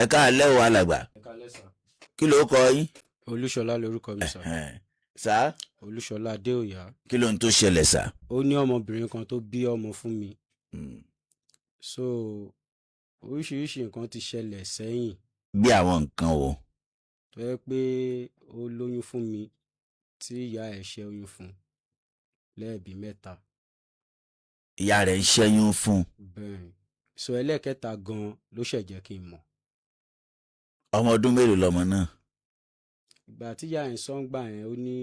Ẹ káàlẹ́ o, alàgbà. Ẹ káalẹ́ sà. Kí ló kọ yín? Olúṣọlá lorúkọ mi sà. Sà? Olúṣọlá Adéòyà. Kí ló ń tó ṣẹlẹ̀, sà? Ó ní ọmọbìnrin kan tó bí ọmọ fún mi. So oríṣiríṣi nǹkan ti ṣẹlẹ̀ sẹ́yìn. Bí àwọn nǹkan wo? Tó yẹ pé ó lóyún fún mi, tí ìyá ẹ̀ ṣẹ́ oyún fún lẹ́ẹ̀bí mẹ́ta. Ìyá rẹ̀ ń ṣẹ́yún fún un? Bẹ́ẹ̀. So ẹlẹ́ẹ̀kẹta gan ló ṣẹ̀ jẹ́ kí n mọ̀. Ọmọ ọdún mélòó lọmọ náà? Ìgbà tí ìyá ẹ̀ ń sọ ń gbà yẹn, ó ní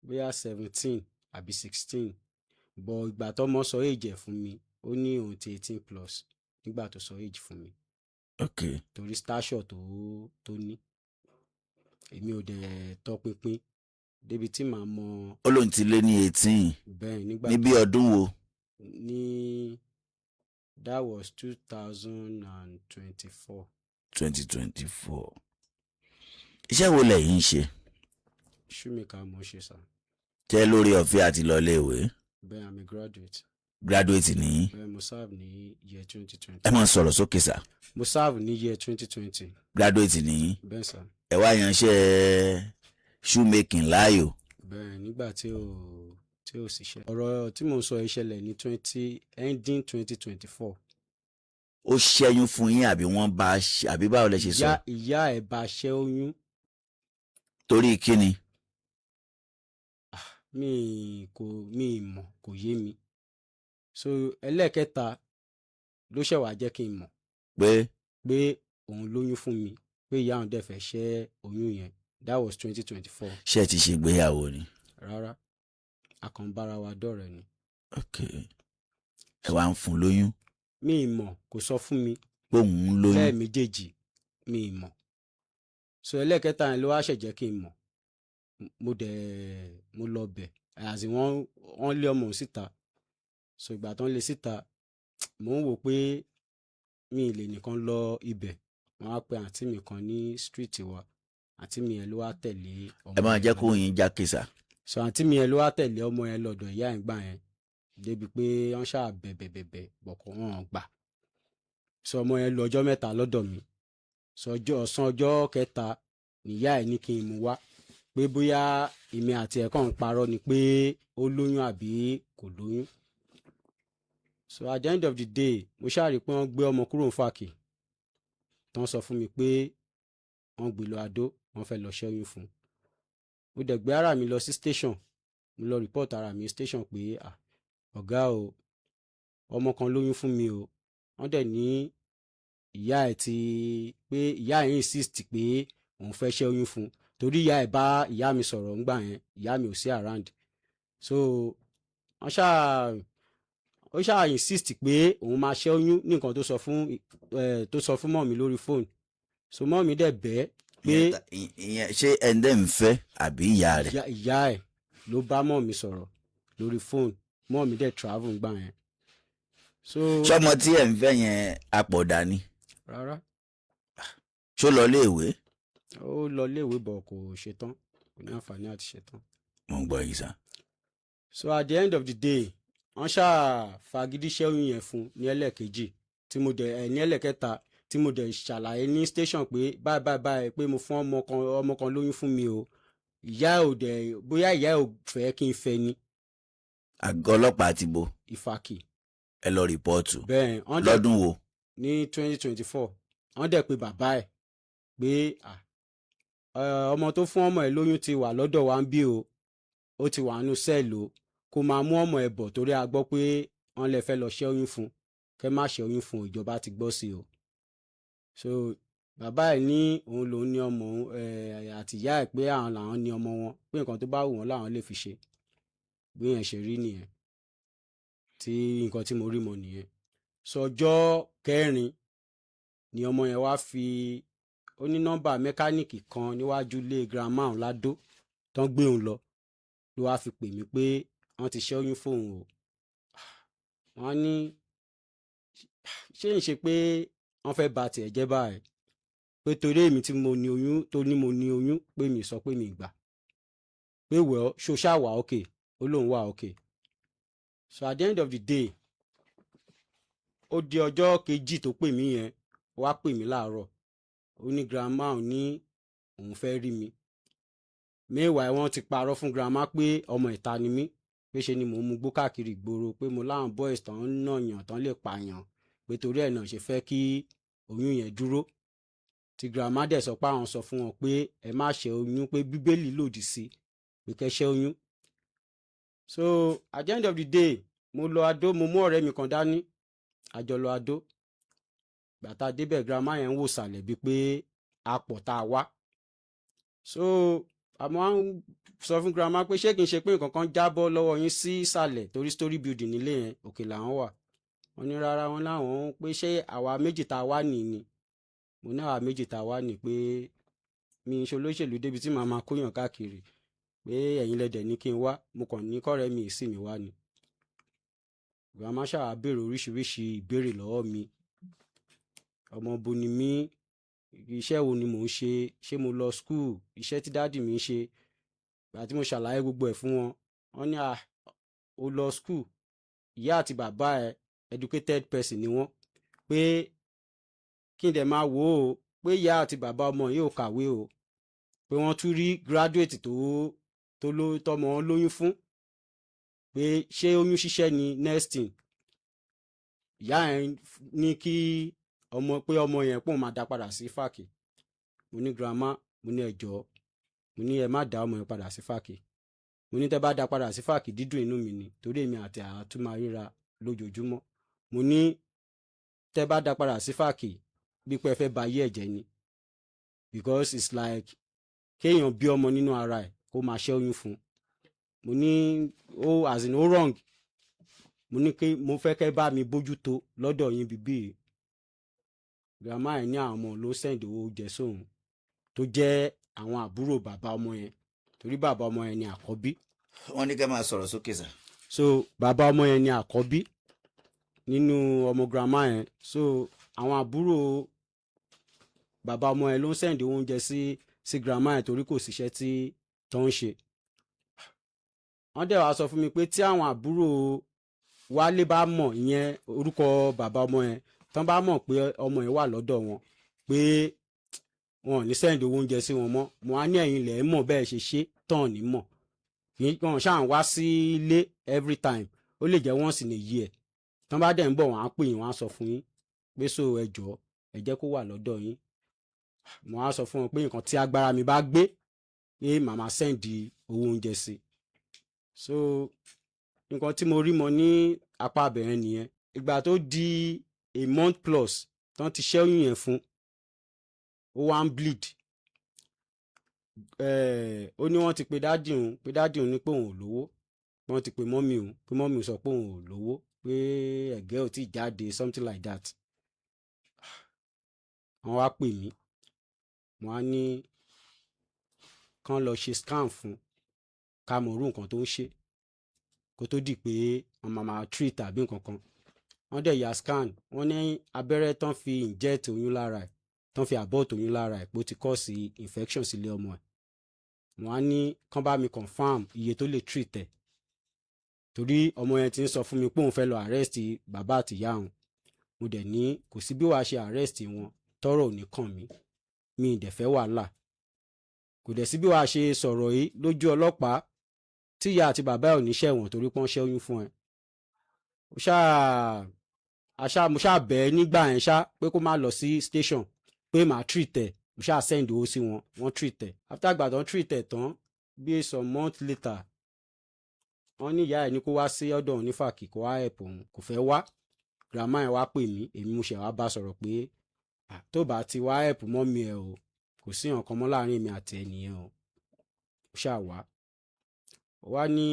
bóyá 17 àbí 16, but ìgbà tọ́mọ sọ age ẹ̀ fún mi, ó ní òun ti 18 plus nígbà tó sọ age fún mi. Torí stature tó ní, èmi ò dẹ̀ tọpinpin débi tí màá mọ. Ó lóun ti lé ní 18? Bẹ́ẹ̀, nígbà Ní bí ọdún wo? Ní that was 2024. 2024. Iṣẹ́ wo lẹ̀yin ń ṣe? Shoemaker mo ṣe, sà. Jẹ́ lórí ọ̀fẹ́ àti lọ iléèwé? Bẹ́ẹ̀, I'm a graduate. Graduate nìyí? Bẹ́ẹ̀, mo serve ní year 2020. Ẹ máa sọ̀rọ̀ sókè, sà. Mo serve ní year 2020. Graduate nìyí? Bẹ́ẹ̀ sà. Ẹ wá yanṣẹ́ shoemaking láàyò? Bẹ́ẹ̀, nígbà tí ò ṣiṣẹ́. Ọ̀rọ̀ tí mò ń sọ yìí ṣẹlẹ̀ ní twenty ending 2024. Ó ṣẹ́yún fún yín, àbí wọ́n bá a ṣe, àbí báwo lẹ ṣe sọ? Ìyá ẹ̀ bá ṣẹ́ oyún. Torí kíni? Mi kò mi mọ̀, kò yé mi. So ẹlẹ́ẹ̀kẹta ló ṣẹ̀ wá jẹ́ kí n mọ̀. Pé? Pé òun lóyún fún mi, pé ìyá òun dẹ̀ fẹ́ ṣẹ́ oyún yẹn. That was 2024. Ṣé ẹ ti ṣe ìgbéyàwó ni? Rárá, a kàn ń bára wa dọ̀rẹ́ ni. Ok, ẹ wá ń fún lóyún? Mi ì mọ̀, kò sọ fún mi. Pé òun ń lóyún? Lẹ́ẹ̀méjèèjì mi ì mọ̀. So ẹlẹ́ẹ̀kẹta yẹn ló wá ṣẹ̀ jẹ́ kí n mọ̀. Mo dẹ̀ mo lọ bẹ̀ àti wọ́n lé ọmọ òun síta. So ìgbà tó ń lé síta, mò ń wò pé mi ì lè nìkan lọ ibẹ̀. Wọ́n á pe àǹtí mi kan ní street wa. Àǹtí mi yẹn ló wá tẹ̀lé ọmọ Ẹ máa yẹn jẹ́ lọ. kó yín jákè, sà. So àǹtí mi yẹn ló wá tẹ̀lé ọmọ yẹn lọ́dọ̀ ìyá ẹ̀ gbà yẹn, débi pé wọ́n ṣáà bẹ̀bẹ̀ bẹ̀bẹ̀ bọ̀kọ̀, wọn gbà. So ọmọ yẹn lọ ọjọ́ 3 lọ́dọ̀ mi. So ọjọ́ ọ̀sán ọjọ́ kẹta níyà ẹ̀ ní kí n mú wá, pé bóyá èmi àti ẹ̀ kàn ń parọ́ ni pé ó lóyún àbí kò lóyún. So at the end of the day, mo ṣáà rí i pé wọ́n gbé ọmọ kúrò ní Fàkì, tán sọ fún mi pé wọ́n gbé lọ Adó, wọ́n fẹ́ lọ ṣẹ́yún fún un. Mo dẹ̀ gbé ara mi lọ sí station, mo lọ report ara mi station pé, "Ah, ọ̀gá o, ọmọ kan lóyún fún mi o." Wọ́n dẹ̀ ní ìyá ẹ̀ ti pé ìyá ẹ̀ insist pé òun fẹ́ ṣẹ́ oyún fún un, torí ìyá ẹ̀ bá ìyá mi sọ̀rọ̀ ńgbà yẹn, ìyá mi ò sí around. So wọ́n ṣáà ó ṣáà insist pé òun máa ṣẹ́ oyún ní nǹkan tó sọ fún mummy lórí fóònù. So mummy dẹ̀ bẹ́ẹ̀ pé Ìyẹn ṣé ẹ̀ǹdẹ̀ ń fẹ́ àbí ìyá rẹ̀? Ìyá ẹ̀ ló bá mummy sọ̀rọ̀ lórí fóònù. Mummy dẹ̀ travel ńgbà yẹn. So Ṣọmọ tí ẹ̀ ń fẹ́ yẹn apọ̀dà ni? Rárá. Ṣó lọ léèwé? Ó lọ léèwé, bọ̀ kò ṣetán, kò ní àǹfààní àti ṣetán. Mo ń gbọ́ yín, sà. So at the end of the day, wọ́n ṣáà fagídí ṣẹ́yún yẹn fún ní ẹlẹ́ẹ̀kejì tí mo dẹ̀ ẹ̀ ní ẹlẹ́ẹ̀kẹta tí mo dẹ̀ ṣàlàyé ní station pé báyìí báyìí báyìí, pé mo fún ọmọ kan lóyún fún mi o. Ìyá ẹ̀ ò dẹ̀, bóyá ìyá ẹ̀ ò fẹ́ kí n fẹ́ ni. Àgọ́ ọlọ́pàá ti bo? Ìfàkì. Ẹ lọ report? Bẹ́ẹ̀, wọ́n dẹ̀ Lọ́dún wo? Ní 2024. Wọ́n dẹ̀ pé bàbá ẹ̀ pé, "Ah, ọmọ tó fún ọmọ ẹ̀ lóyún ti wà lọ́dọ̀ wa ń bí o, ó ti wà nínú cell o, kó máa mú ọmọ ẹ̀ bọ̀, torí a gbọ́ pé wọ́n lè fẹ́ lọ ṣẹ́ oyún fún. Kẹ́ má ṣẹ́ oyún fún, ìjọba ti gbọ́ sí o." So bàbá ẹ̀ ní òun lòún ní ọmọ òun àti ìyá ẹ̀, pé àwọn làwọn ní ọmọ wọn, pé nǹkan tó bá wù wọ́n làwọn lè fi ṣe. Bí yẹn ṣe rí nìyẹn, tí nǹkan tí mo rí mọ nìyẹn. So ọjọ́ kẹrin ni ọmọ yẹn wá fi, ó ní nọ́mbà mẹkáníìkì kan níwájú ilé grandma òun ládó tán gbé òun lọ, ló wá fi pè mí pé wọ́n ti ṣẹ́yún fóun o. Wọ́n ní ṣé ń ṣe pé wọ́n fẹ́ ba tiẹ̀ jẹ́ báyìí, pé torí èmi tí mo ní oyún, tó ní mo ní oyún, pé mi sọ pé mi gbà, pé well, ṣo ṣáà wà okay? Ó lóun wà okay. So at the end of the day, ó di ọjọ́ kejì tó pè mí yẹn, ó wá pè mí láàárọ̀. Ó ní grandma òun ní òun fẹ́ rí mi. Meanwhile, wọ́n ti parọ́ fún grandma pé ọmọ ìta ni mí, pé ṣe ni mò ń mugbó káàkiri ìgboro, pé mo láwọn boys tán ń nàyàn tán lè pààyàn, pé torí ẹ̀ náà ṣe fẹ́ kí oyún yẹn dúró. Tí grandma dẹ̀ sọ pé àwọn sọ fún wọn pé ẹ má ṣe oyún, pé Bíbélì lòdì sí pé kẹ́ ṣẹ́ oyún. So at the end of the day, mo lọ Adó, mo mú ọ̀rẹ́ mi kan dání, a jọ lọ Adó. Gbàtà débẹ̀, grandma yẹn ń wò sàlẹ̀ bíi pé a pọ̀ tá a wá. So àmọ́ à ń sọ fún grandma pé ṣé kìí ṣe pé nǹkan kan jábọ́ lọ́wọ́ yín sí ìsàlẹ̀, torí story building nílé yẹn, òkè làwọn wà. Wọ́n ní rárá, wọn láwọn ń pé ṣé àwa méjì tá a wá nì ni. Mo ní àwa méjì tá a wá nì, pé mi ń ṣe olóṣèlú débi tí màá máa kóyàn káàkiri, pé ẹ̀yin lẹ́dẹ̀ ní kí n wá, mo kàn ní kọ́rẹ́ mi sí mi wá ni. Grandma ṣáà béèrè oríṣiríṣi ìbéèrè lọ́wọ́ mi: ọmọ bo ni mí, iṣẹ́ wo ni mò ń ṣe, ṣé mo lọ school, iṣẹ́ tí daddy mi ń ṣe. Ìgbà tí mo ṣàlàyé gbogbo ẹ̀ fún wọn, wọ́n ní, "À, ó lọ school, ìyá àti bàbá ẹ̀ educated person ni wọ́n," pé kí n dẹ̀ máa wò ó, pé ìyá àti bàbá ọmọ yìí ò kàwé o, pé wọ́n tún rí graduate tó ló tọmọ wọn lóyún fún, pé ṣé oyún ṣíṣẹ́ ni next thing. Ìyá yẹn ní kí ọmọ, pé ọmọ yẹn pòun máa dá padà sí Fáàkì. Mo ní, "Grandma," mo ní, "ẹ jọ̀ọ́," mo ní, "ẹ má dá ọmọ yẹn padà sí Fáàkì." Mo ní tẹ́ bá dá padà sí Fáàkì, dídùn inú mi ni, torí èmi àti àtún máa ríra lójoojúmọ́. Mo ní tẹ́ bá dá padà sí Fáàkì, bí pé ẹ fẹ́ ba ayé ẹ̀ jẹ́ ni, because it's like kéèyàn bí ọmọ nínú ara ẹ̀ kó máa ṣẹ́ oyún fún un. Mo ní ó as in ó wrong. Mo ní kí mo fẹ́ kẹ́ bá mi bójútó lọ́dọ̀ yín bíbí yìí. Grandma ẹ̀ ní àwọn ọmọ ló send owó oúnjẹ sóhun, tó jẹ́ àwọn àbúrò bàbá ọmọ yẹn, torí bàbá ọmọ yẹn ni àkọ́bí. Wọ́n ní kẹ́ máa sọ̀rọ̀ sókè sà. So bàbá ọmọ yẹn ni àkọ́bí nínú ọmọ grandma yẹn. So àwọn àbúrò bàbá ọmọ yẹn ló ń send owó oúnjẹ sí grandma yẹn, torí kò síṣẹ́ tí tó ń ṣe. Wọ́n dẹ̀ wá sọ fún mi pé tí àwọn àbúrò Wálé bá mọ̀, ìyẹn orúkọ bàbá ọmọ yẹn, tán bá mọ̀ pé ọmọ yẹn wà lọ́dọ̀ wọn, pé wọn ò ní send owó oúnjẹ sí wọn mọ́. Mo á ní ẹ̀yin lẹ̀ mọ̀ bẹ́ẹ̀ ṣe ṣe tán ní mọ̀ kì í kàn ṣáà ń wá sí ilé every time, ó lè jẹ́ once in a year. Tán bá dẹ̀ ń bọ̀, wọ́n á pè yín, wọ́n á sọ fún yín pé so ẹ jọ̀ọ́, ẹ jẹ́ kó wà lọ́dọ̀ yín. Mo á sọ fún wọn pé nǹkan tí agbára mi bá gbé, pé màmá send owó oúnjẹ sí. So nǹkan tí mo rí mọ ní apá abẹ̀rẹ̀ nìyẹn. Ìgbà tó di a month plus tán ti ṣẹ́yún yẹn fún, ó wá ń bleed. Ó ní wọ́n ti pe daddy òun, pé daddy òun ní pé òun ò lówó. Wọ́n ti pe mummy òun, pé mummy òun sọ pé òun ò lówó, pé ẹ̀gẹ́ ò tí ì jáde, something like that. Wọ́n wá pè mí, wọ́n á ní kán lọ ṣe scan fún, ká mọ̀ irú nǹkan tó ń ṣe, kó tó di pé wọ́n máa treat tàbí nǹkan kan. Wọ́n dẹ̀ ya scan, wọ́n ní abẹ́rẹ́ tán fi inject oyún lára ẹ̀, tán fi abort oyún lára ẹ̀, pé ó ti cause infection sílé ọmọ ẹ̀. Wọ́n á ní kán bá mi confirm iye tó lè treat ẹ̀, torí ọmọ yẹn ti ń sọ fún mi pé òun fẹ́ lọ arrest bàbá àtìyá òun. Mo dẹ̀ ní kò sí bí wàá ṣe arrest wọn tọ́rọ̀ ò ní kàn mí, mi ì dẹ̀ fẹ́ wàhálà. Kò dẹ̀ sí bí wàá ṣe sọ̀rọ̀ yìí lójú ọlọ́pàá tí ìyá àti bàbá ẹ̀ ò ní ṣẹ̀wọ̀n torí pọ́n ṣẹ́yún fún ẹ. Ó ṣáà àṣà mo ṣáà bẹ̀ ẹ́ nígbà yẹn ṣá pé kó má lọ sí station, pé màá treat ẹ̀. Mo ṣáà send owó sí wọn, wọ́n treat ẹ̀. After ìgbà tán treat ẹ̀ tán, bí some months later, wọ́n ní ìyá ẹ̀ ní kó wá sí ọ̀dọ̀ òun ní Fàkì, kó wá help òun. Kò fẹ́ wá. Grandma ẹ̀ wá pè mí, èmi mo ṣẹ̀ wá bá sọ̀rọ̀ pé, "Ah, tó bá ti wá help mummy ẹ̀ o, kò sí nǹkan mọ́ láàrin èmi àti ẹnìyẹn o." Ó ṣáà wá. Ó wá ní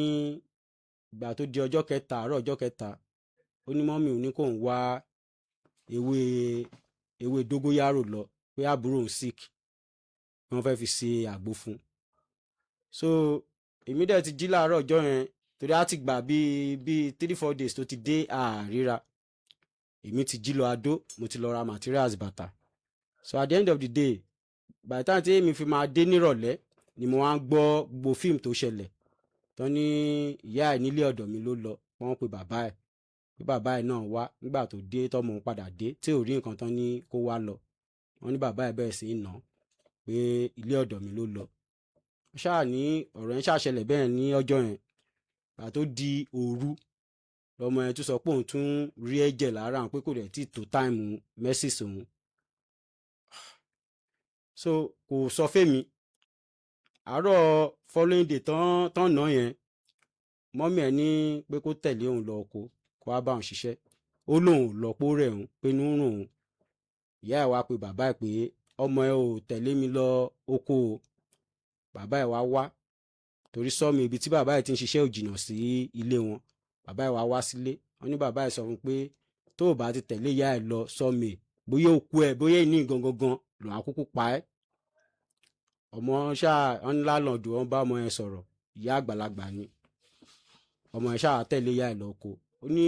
ìgbà tó di ọjọ́ kẹta, àárọ̀ ọjọ́ kẹta, ó ní mummy òun ní kóun wá ewé dógóyárò lọ, pé àbúrò òun sick, wọ́n fẹ́ fi ṣe àgbo fún un. So èmi dẹ̀ ti jí láàárọ̀ ọjọ́ yẹn, torí á ti gbà bíi 3-4 days tó ti dé àríra. Èmi ti jí lọ Adó, mo ti lọ ra materials bàtà. So at the end of the day, by the time tí èmi fi máa dé nírọ̀lẹ́ ni mo wá ń gbọ́ gbogbo fíìmù tó ṣẹlẹ̀ tán. Ní ìyá ẹ̀ nílé ọ̀dọ̀ mi ló lọ, wọ́n pe bàbá ẹ̀, pé bàbá ẹ̀ náà wá. Nígbà tó dé, tọ́mọ òun padà dé tí ò rí nǹkan tán ní kó wá lọ, Wọ́n ní bàbá ẹ̀ bẹ̀rẹ̀ sí í nà án pé ilé ọ̀dọ̀ mi ló lọ. Ṣáà ní ọ̀rọ̀ yẹn ṣàṣẹlẹ̀ bẹ́ẹ̀ ní ọjọ́ yẹn. Gbà tó di òru, lọmọ yẹn tún sọ pé òun tún rí ẹ̀jẹ̀ lára òun, pé kò dẹ̀ tí tó time menses òun. So kò sọ fẹ́mi. Àárọ̀ following day tán tán nà yẹn, mummy ẹ̀ ní pé kó tẹ̀lé òun lọ oko, kó wá bá òun ṣiṣẹ́. Ó lóun ò lọ, pó rẹ̀ òun, pé inú ń rùn òun. Ìyá ẹ̀ wá pe bàbá ẹ̀ pé ọmọ ẹ̀ ò tẹ̀lé mi lọ oko o. Bàbá ẹ̀ wá wá, torí sawmill ibi tí bàbá ẹ̀ ti ń ṣiṣẹ́ ò jìnnà sí ilé wọn. Bàbá ẹ̀ wá wá sílé. Wọ́n ní bàbá ẹ̀ sọ fún un pé tó o bá ti tẹ̀lé ìyá ẹ̀ lọ sawmill, bóyá òkú ẹ̀, bóyá ìní gangan gan lòun á kúkú pa ẹ́. Ọmọ ṣáà wọn ní landlord wọn bá ọmọ yẹn sọ̀rọ̀. Ìyá àgbàlagbà ni. Ọmọ yẹn ṣáà tẹ̀lé ìyá ẹ̀ lọ oko. Ó ní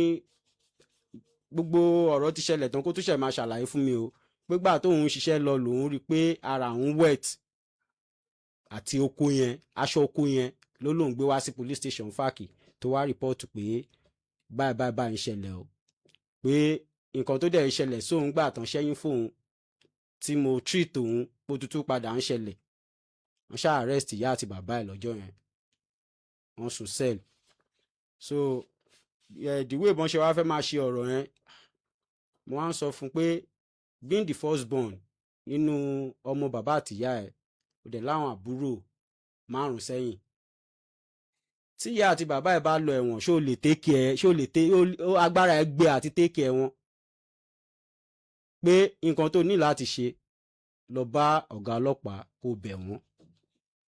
gbogbo ọ̀rọ̀ ti ṣẹlẹ̀ tán kó tó ṣẹ̀ máa ṣàlàyé fún mi o, pé gbà tóun ń ṣiṣẹ́ lọ lòun rí i pé ara òun wet àti oko yẹn, aṣọ oko yẹn ló lóun gbé wá sí police station Fáàkì, tó wá report pé báyìí báyìí báyìí ń ṣẹlẹ̀ o, pé nǹkan tó dẹ̀ ń ṣẹlẹ̀ sóun gbà tán ṣẹ́yìn fóun tí mo treat òun pó tútù padà ń ṣẹlẹ̀. Wọ́n ṣáà arrest ìyá àti bàbá ẹ̀ lọ́jọ́ yẹn, wọ́n sùn cell. So the way bọ́n ṣe wá fẹ́ máa ṣe ọ̀rọ̀ yẹn, mo wá ń sọ fún un pé being the first born nínú ọmọ bàbá àtìyá ẹ̀, ó dẹ̀ láwọn àbúrò márùn sẹ́yìn. Tí ìyá àti bàbá ẹ̀ bá lọ ẹ̀wọ̀n, ṣó lè take care? Ṣó lè take agbára ẹ̀ gbé àti take care wọn? Pé nǹkan tó ní láti ṣe, lọ bá ọ̀gá ọlọ́pàá, kó bẹ̀ wọ́n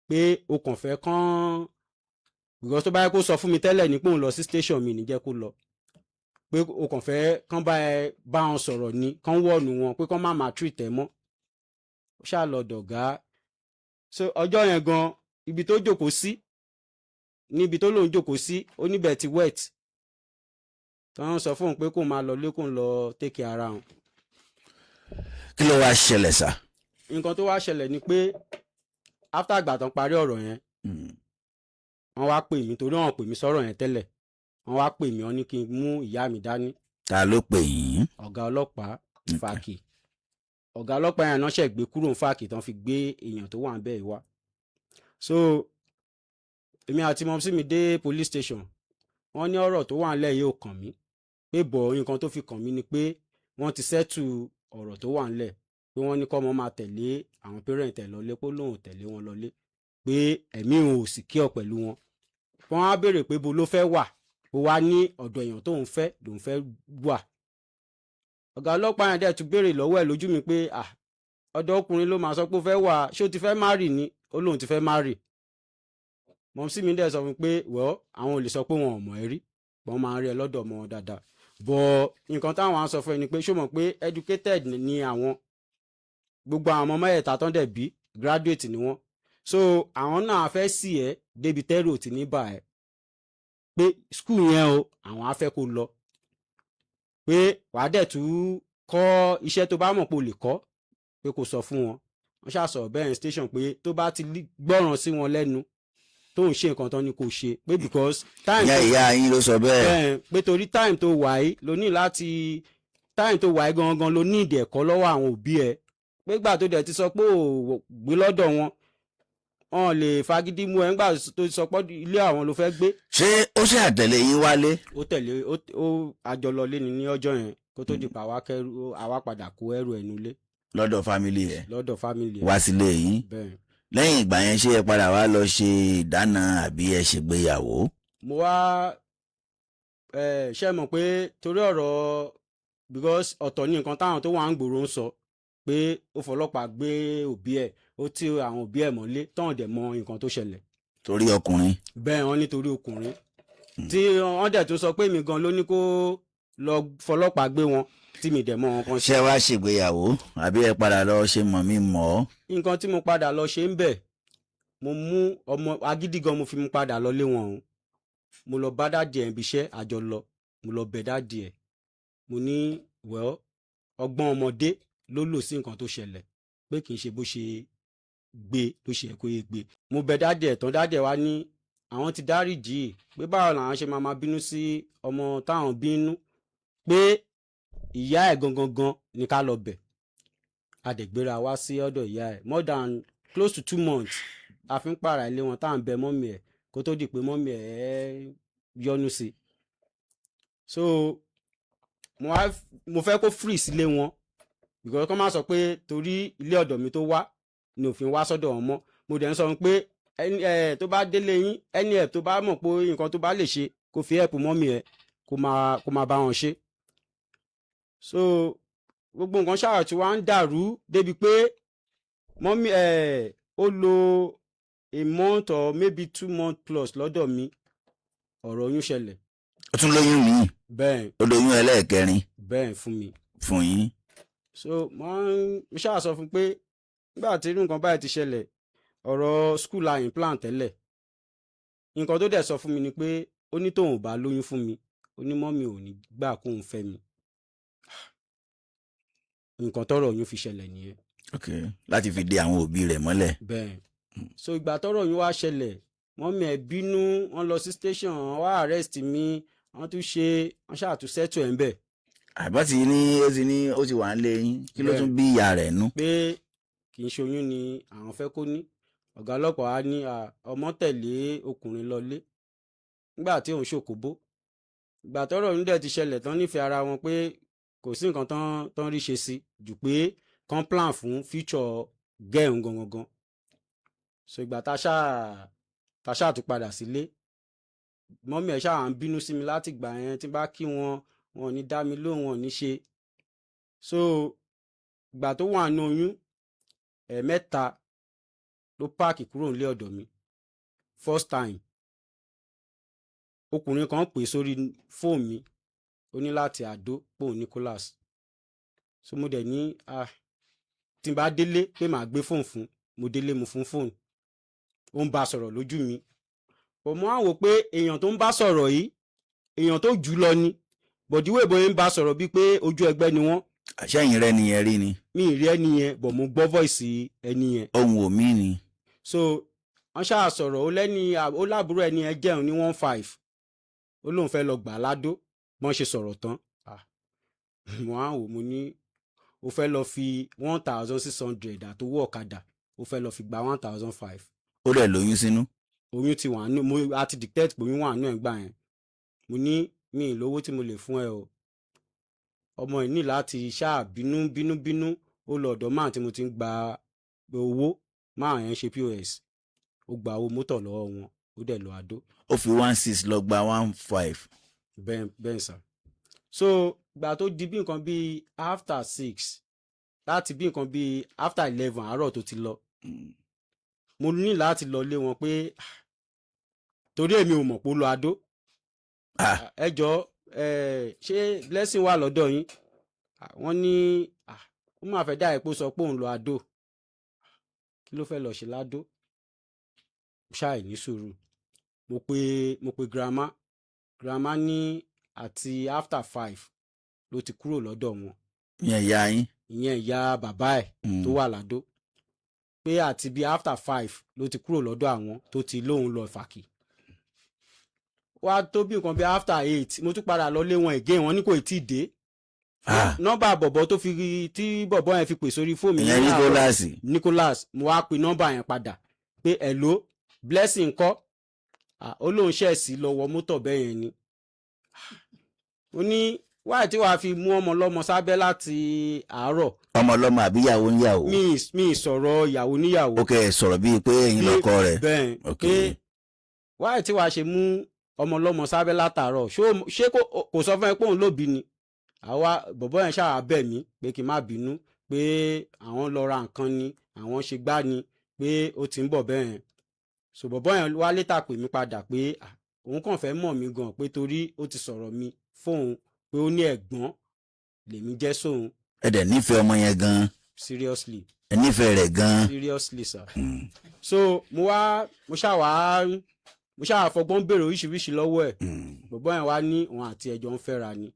pé o kàn fẹ́ kán, because tó bá yẹ kó sọ fún mi tẹ́lẹ̀ ní pé òun lọ sí station, mi ní jẹ́ kó lọ, pé o kàn fẹ́ kán bá ẹ bá wọn sọ̀rọ̀ ni, kán warn wọn pé kán má máa treat ẹ mọ́. Ó ṣáà lọ dọ̀gá. So ọjọ́ yẹn gan, ibi tó jókòó sí, níbi tó lóun jókòó sí, ó níbẹ̀ ti wet, tó ń sọ fóun pé kóun máa lọ lé, kóun lọ take care ara òun. Kí ló wá ṣẹlẹ̀ sà? Nǹkan tó wá ṣẹlẹ̀ ni pé after àgbà tán parí ọ̀rọ̀ yẹn, wọ́n wá pè mí, torí wọ́n pè mí sọ̀rọ̀ yẹn tẹ́lẹ̀. Wọ́n wá pè mí, wọ́n ní kí n mú ìyá mi dání. Ta ló pè yín? Ọ̀gá ọlọ́pàá Fàkì. Ọ̀gá ọlọ́pàá yẹn náà ṣẹ̀ gbé kúrò ní Fàkì tán fi gbé èèyàn tó wà ń bẹ̀ wá. So èmi àti mumsy mi dé police station. Wọ́n ní ọ̀rọ̀ tó wà ńlẹ̀ yìí ò kàn mí, pé bọ̀ nǹkan tó fi kàn mí ni pé wọ́n ti settle ọ̀rọ̀ tó wà ńlẹ̀, pé wọ́n ní kọ́mọ máa tẹ̀lé àwọn parent ẹ̀ lọlé, pé lóun ò tẹ̀lé wọn lọlé, pé ẹ̀mí òun ò sì kí ọ pẹ̀lú wọn. Wọ́n á béèrè pé bo ló fẹ́ wà. Ó wá ní ọ̀dọ̀ èèyàn tóun fẹ́ lòun fẹ́ wà. Ọ̀gá ọlọ́pàá yẹn dẹ̀ tún béèrè lọ́wọ́ ẹ̀ lójú mi pé, ah, ọ̀dọ̀ ọkùnrin ló máa sọ pé ó fẹ́ wà, ṣé ó ti fẹ́ marry ni? Ó lóun ti fẹ́ marry. Mumsy mi dẹ̀ sọ fún mi pé, well, àwọn ò lè sọ pé wọn ò mọ̀ ẹ́ rí, wọ́n máa ń rí ẹ lọ́dọ̀ ọmọ wọn dáadáa, but nǹkan táwọn á sọ fún ẹ ni pé, ṣó mọ̀ pé educated ni àwọn? Gbogbo àwọn ọmọ mẹ́ẹ̀ta tán dẹ̀ bí, graduate ni wọ́n. So àwọn náà fẹ́ sì ẹ́ débi tẹ́rù ò ti ní bà ẹ́, pé school yẹn o, àwọn á fẹ́ kó lọ, pé wàá dẹ̀ tún kọ́ iṣẹ́ tó bá mọ̀ pé o lè kọ́, pé kó sọ fún wọn. Wọ́n ṣàṣọ bẹ́ẹ̀ station pé tó bá ti gbọ́ràn sí wọn lẹ́nu, tó ń ṣe nǹkan tán ni kò ṣe, pé because time Ìyá ìyá yín ló sọ bẹ́ẹ̀? Bẹ́ẹ̀, pé torí time tó wà yìí ló ní láti, time tó wà yìí gangan ló ní ìdí ẹ̀kọ́ lọ́wọ́ àwọn òbí ẹ̀, pé gbà tó dẹ̀ ti sọ pé ò gbé lọ́dọ̀ wọn, wọn lè fagídí mú ẹ ńgbà tó sọ pé ilé àwọn ló fẹ́ gbé. Ṣé ó ṣe àtẹ̀lé yín wálé? Ó tẹ̀lé, ó àjọlọlé ni ní ọjọ́ yẹn, kó tó di pa àwa kẹrù, àwa padà kó ẹrù ẹnu lé. Lọ́dọ̀ family ẹ̀? Lọ́dọ̀ family ẹ̀. Wá sílé yín? Bẹ́ẹ̀. Lẹ́yìn ìgbà yẹn, ṣé ẹ padà wá lọ ṣe ìdáná àbí ẹ ṣègbéyàwó? Mo wá ẹ ṣe mọ̀ pé torí ọ̀rọ̀, because ọ̀tọ̀ ní nǹkan táwọn tó wà ń gbòòrò ń sọ pé ó fọlọ́pàá gbé òbí ẹ̀, ó tí àwọn òbí ẹ̀ mọ́lé, tán dẹ̀ mọ nǹkan tó ṣẹlẹ̀. Torí ọkùnrin? Bẹ́ẹ̀, wọ́n nítorí ọkùnrin tí wọ́n dẹ̀ tún sọ pé mi gan ló ní kó lọ fọlọ́pàá gbé wọn, tí mi dẹ̀ mọ nǹkan ṣe. Ṣé wá ṣègbéyàwó àbí ẹ padà lọ ṣe mọ̀ mí mọ̀ ọ́? Nǹkan tí mo padà lọ ṣe ń bẹ̀, mo mú ọmọ agídí gan, mo fi mú padà lọ lé wọn o. Mo lọ bá daddy ẹ̀ níbi iṣẹ́, àjọ lọ, mo lọ bẹ̀ daddy ẹ̀. Mo ní, well, ọgbọ́n ọmọdé ló lò sí nǹkan tó ṣẹlẹ̀, pé kì í ṣe bó ṣe gbé ló ṣe kó yé gbé. Mo bẹ̀ daddy ẹ̀ tán, daddy ẹ̀ wá ní àwọn ti dáríjì, pé báwo làwọn ṣe máa máa bínú sí ọmọ táwọn bínú, pé ìyá ẹ̀ gangan gan ni ká lọ bẹ̀. A dẹ̀ gbéra wá sí ọ̀dọ̀ ìyá ẹ̀. More than close to 2 months a fi ń pààrà ilé wọn, tá à ń bẹ mummy ẹ̀, kó tó di pé mummy ẹ̀ yọnu sí. So mo wá, mo fẹ́ kó free sílé wọn, because kọ́ máa sọ pé torí ilé ọ̀dọ̀ mi tó wá ni òfin wá sọ́dọ̀ wọn mọ́. Mo dẹ̀ ń sọ pé ẹni ẹ tó bá délé yín, ẹni ẹ tó bá mọ̀ pé nǹkan tó bá lè ṣe kó fi help mummy ẹ, kó máa bá wọn ṣe. So gbogbo nǹkan ṣáà tí wàá ń dàrú débi pé mummy ẹ ó lo a month or maybe 2 months plus lọ́dọ̀ mi, ọ̀rọ̀ oyún ṣẹlẹ̀. Ó tún lóyún míì? Bẹ́ẹ̀. Ó lóyún ẹlẹ́ẹ̀kẹrin? Bẹ́ẹ̀, fún mi. Fún yín. So mo ṣáà sọ fún pé nígbà tí irú nǹkan báyìí ti ṣẹlẹ̀, ọ̀rọ̀ school line plan tẹ́lẹ̀, nǹkan tó dẹ̀ sọ fún mi ni pé ó ní tóun ò bá lóyún fún mi, ó ní mummy ò ní gbà kóun fẹ́ mi. Nǹkan tọ́rọ̀ oyún fi ṣẹlẹ̀ nìyẹn. Ok, láti fi de àwọn òbí rẹ̀ mọ́lẹ̀. Bẹ́ẹ̀. So ìgbà tọ́rọ̀ oyún wá ṣẹlẹ̀, mummy ẹ̀ bínú, wọ́n lọ sí station, wọ́n wá arrest mi, wọ́n tún ṣe, wọ́n ṣáà tún settle ẹ̀ ń bẹ̀. Àbá ti ní ó ti ní ó ti wà ń lé yín, kí ló tún bí ìyá rẹ̀ nú? Pé kì í ṣe oyún ni àwọn fẹ́ kó ní. Ọ̀gá ọlọ́pàá á ní ọmọ tẹ̀lé ọkùnrin lọlé nígbà tí òun ṣòkòbó. Ìgbà tọ́rọ̀ oyún dẹ̀ ti ṣẹlẹ̀ tán, nífẹ̀ẹ́ ara wọn, pé kò sí nǹkan tán rí ṣe sí jù pé kán plan fún future gẹ́hùn gangan gan. So ìgbà tá ṣáà tún padà sílé, mummy ẹ̀ ṣáà ń bínú sí mi láti gbà yẹn. Tí bá kí wọn, wọn ò ní dá mi lóhùn, wọn ò ní ṣe. So ìgbà tó wà nínú oyún, ẹ̀ẹ̀mẹ́ta ló pack kúrò nílé ọ̀dọ̀ mi. First time, ọkùnrin kan pè sórí fóònù mi, ó ní láti Àdó, pé òun Nicholas. So mo dẹ̀ ní, ah, tí n bá délé pé màá gbé fóònù fún. Mo délé, mo fún fóònù, ó ń bá a sọ̀rọ̀ lójú mi. Kò mọ́ àwò pé èèyàn tó ń bá sọ̀rọ̀ yìí, èèyàn tó jù lọ ni bọ̀díwò ìbòye ń bá sọ̀rọ̀ bíi pé ojú ẹgbẹ́ ni wọ́n. Àṣẹyìn rẹ nìyẹn rí ni? Mi ì rí ẹni yẹn, bọ̀ mo gbọ́ voice ẹni yẹn. Ohun òmí ni. So wọ́n ṣáà sọ̀rọ̀, ó lẹ́ni, ó láàbúrò ẹni yẹn jẹun ní 1.5, ó lóun fẹ́ lọ gbà á ládó. Bọ́n ṣe sọ̀rọ̀ tán, ah, mo á wò, mo ní ó fẹ́ lọ fi 1,600 àtowó ọ̀kadà, ó fẹ́ lọ fi gba 1,500. Ó dẹ̀ lóyún sínú. Oyún ti wà nù, mo a ti detect pé oyún wà nù ẹ̀ gbà yẹn. Mo ní mi ì lówó tí mo lè fún ẹ o. Ọmọ yìí ní láti ṣáà bínú bínú bínú, ó lọ ọ̀dọ̀ máà tí mo ti ń gba owó, máà yẹn ṣe POS, ó gba owó mọ́tò lọ́wọ́ wọn, ó dẹ̀ lọ Àdó. Ó fi 1.6 lọ gba 1.5. Bẹ́ẹ̀ bẹ́ẹ̀ sir. So gbà tó di bí nǹkan bíi after 6, láti bí nǹkan bíi after 11 àárọ̀ tó ti lọ, mo ní láti lọ lé wọn pé, ah, torí èmi ò mọ̀ pé ó lọ Adó. Ah. Ẹ jọ ẹ, ṣé Blessing wà lọ́dọ̀ yín? Ah, wọ́n ní, ah, ó máa fẹ́ dá epo sọ pé òun lọ Adó. Kí ló fẹ́ lọ ṣe ládó? Ṣáì ní sùúrù, mo pe grandma. Grandma ní àti after 5 ló ti kúrò lọ́dọ̀ wọn. Ìyẹn ìyá yín? Ìyẹn ìyá bàbá ẹ̀ tó wà ládó, pé àti bíi after 5 ló ti kúrò lọ́dọ̀ àwọn, tó ti lóun lọ Ìfàkì. Wá tó bí nǹkan bíi after 8, mo tún padà lọ lé wọn again, wọn ní kò tí ì dé. Ah. Nọ́mbà bọ̀bọ̀ tó fi tí bọ̀bọ̀ yẹn fi pè sórí fóònù mi Ìyẹn ní àárọ̀. Nicholas. Nicholas. Mo wá pe nọ́mbà yẹn padà pé, "Hello, Blessing ńkọ́?" Ah, ó lóun ṣẹ̀ sí lọ́wọ́ mọ́tò bẹ́ẹ̀ yẹn ni. Ó ní wáyé tí wàá fi mú ọmọ lọ́mọ sábẹ́ láti àárọ̀. Ọmọ ọlọ́mọ àbí ìyàwó ń yàwó? Mi ì sọ̀rọ̀ ìyàwó níyàwó. Ó kẹ́ ẹ sọ̀rọ̀ bíi pé ẹ̀yin lọ́kọ rẹ̀. Bẹ́ẹ̀. Pé wáyé tí wàá ṣe mú ọmọ lọ́mọ sábẹ́ látàárọ̀, ṣé kò sọ fún ẹ pé òun lóbi ni? Àwa bọ̀bọ́ yẹn ṣáà bẹ̀ mí pé kí n má bínú, pé àwọn lọ ra nǹkan ni, àwọn ṣe gbá ni, pé ó ti ń bọ̀ bẹ́ẹ̀ yẹn. So bọ̀bọ́ yẹn wá later pè mí padà pé, ah, òun kàn fẹ́ mọ̀ mí gan, pé torí ó ti sọ̀rọ̀ mi fóun pé ó ní ẹ̀gbọ́n lèmi jẹ́ sóun. Ẹ dẹ̀ nífẹ̀ẹ́ ọmọ yẹn gan. Seriously. Ẹ nífẹ̀ẹ́ rẹ̀ gan. Seriously, sir. So mo wá mo ṣáà fọgbọ́n béèrè oríṣiríṣi lọ́wọ́ ẹ̀. Bọ̀bọ́ yẹn wá ní òun àti ẹjọ́ ń fẹ́ra ni,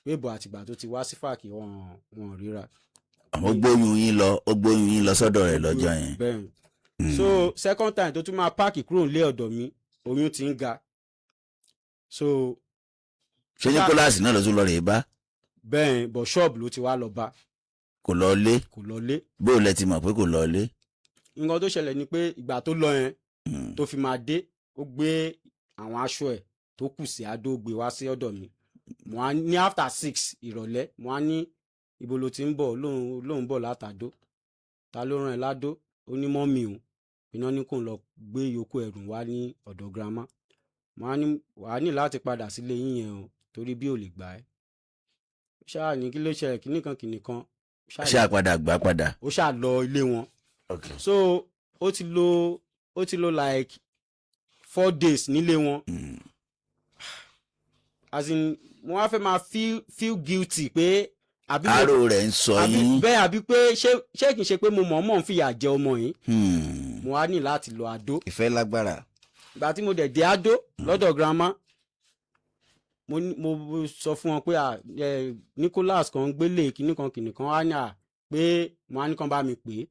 pé bọ̀ àtìgbà tó ti wá sí Fàkì, wọn ò ríra. Ó gbóyún yín lọ, ó gbóyún yín lọ sọ́dọ̀ rẹ̀ lọ́jọ́ yẹn. Bẹ́ẹ̀. So second time tó tún máa pack kúrò nílé ọ̀dọ̀ mi, oyún ti ń ga, so Ṣé Nicholas náà ló tún lọ rèé bá? Bẹ́ẹ̀, bọ̀ ṣọ́ọ̀bù ló ti wá lọ bá. Kò lọ lé? Kò lọlé. Bó lẹ ti mọ̀ pé kò lọ lé? Nǹkan tó ṣẹlẹ̀ ni pé ìgbà tó lọ yẹn, tó fi máa dé, ó gbé àwọn aṣọ ẹ̀ tó kù sí Adó, gbé wá sí ọ̀dọ̀ mi. Mo á ní after 6 ìrọ̀lẹ́, mo á ní ibo ló ti ń bọ̀? Lóun bọ̀ látàdó. Ta ló rán ẹ ládó? Ó ní mummy òun iná ní kóun lọ gbé yòókù ẹrù wá ní ọ̀dọ̀ grandma. Mo á ní wàá ní láti padà sílé yín yẹn o, torí bí ò lè gbà ẹ́. Ṣáà ní kí ló ṣẹlẹ̀, kíní kan kíní kan. Ṣáà Ṣé àpadà gbà padà? Ó ṣáà lọ ilé wọn. So ó ti lò like 4 days nílé wọn. As in, mo wá fẹ́ máa feel guilty pé àbí Àárò rẹ̀ ń sọ àbí yín. Bẹ́ẹ̀, àbí pé ṣé kìí ṣe pé mo mọ̀ọ́mọ̀ ń fìyà jẹ ọmọ yìí? Mo wá ní láti lọ Adó. Ìfẹ́ lágbára. Ìgbà tí mo dẹ̀ dé Adó lọ́dọ̀ grandma, mo sọ fún wọn pé à, Nicholas kan ń gbélé kinní kan kinní kan, wá ní à pé mo á ní kàn bá mi pè é.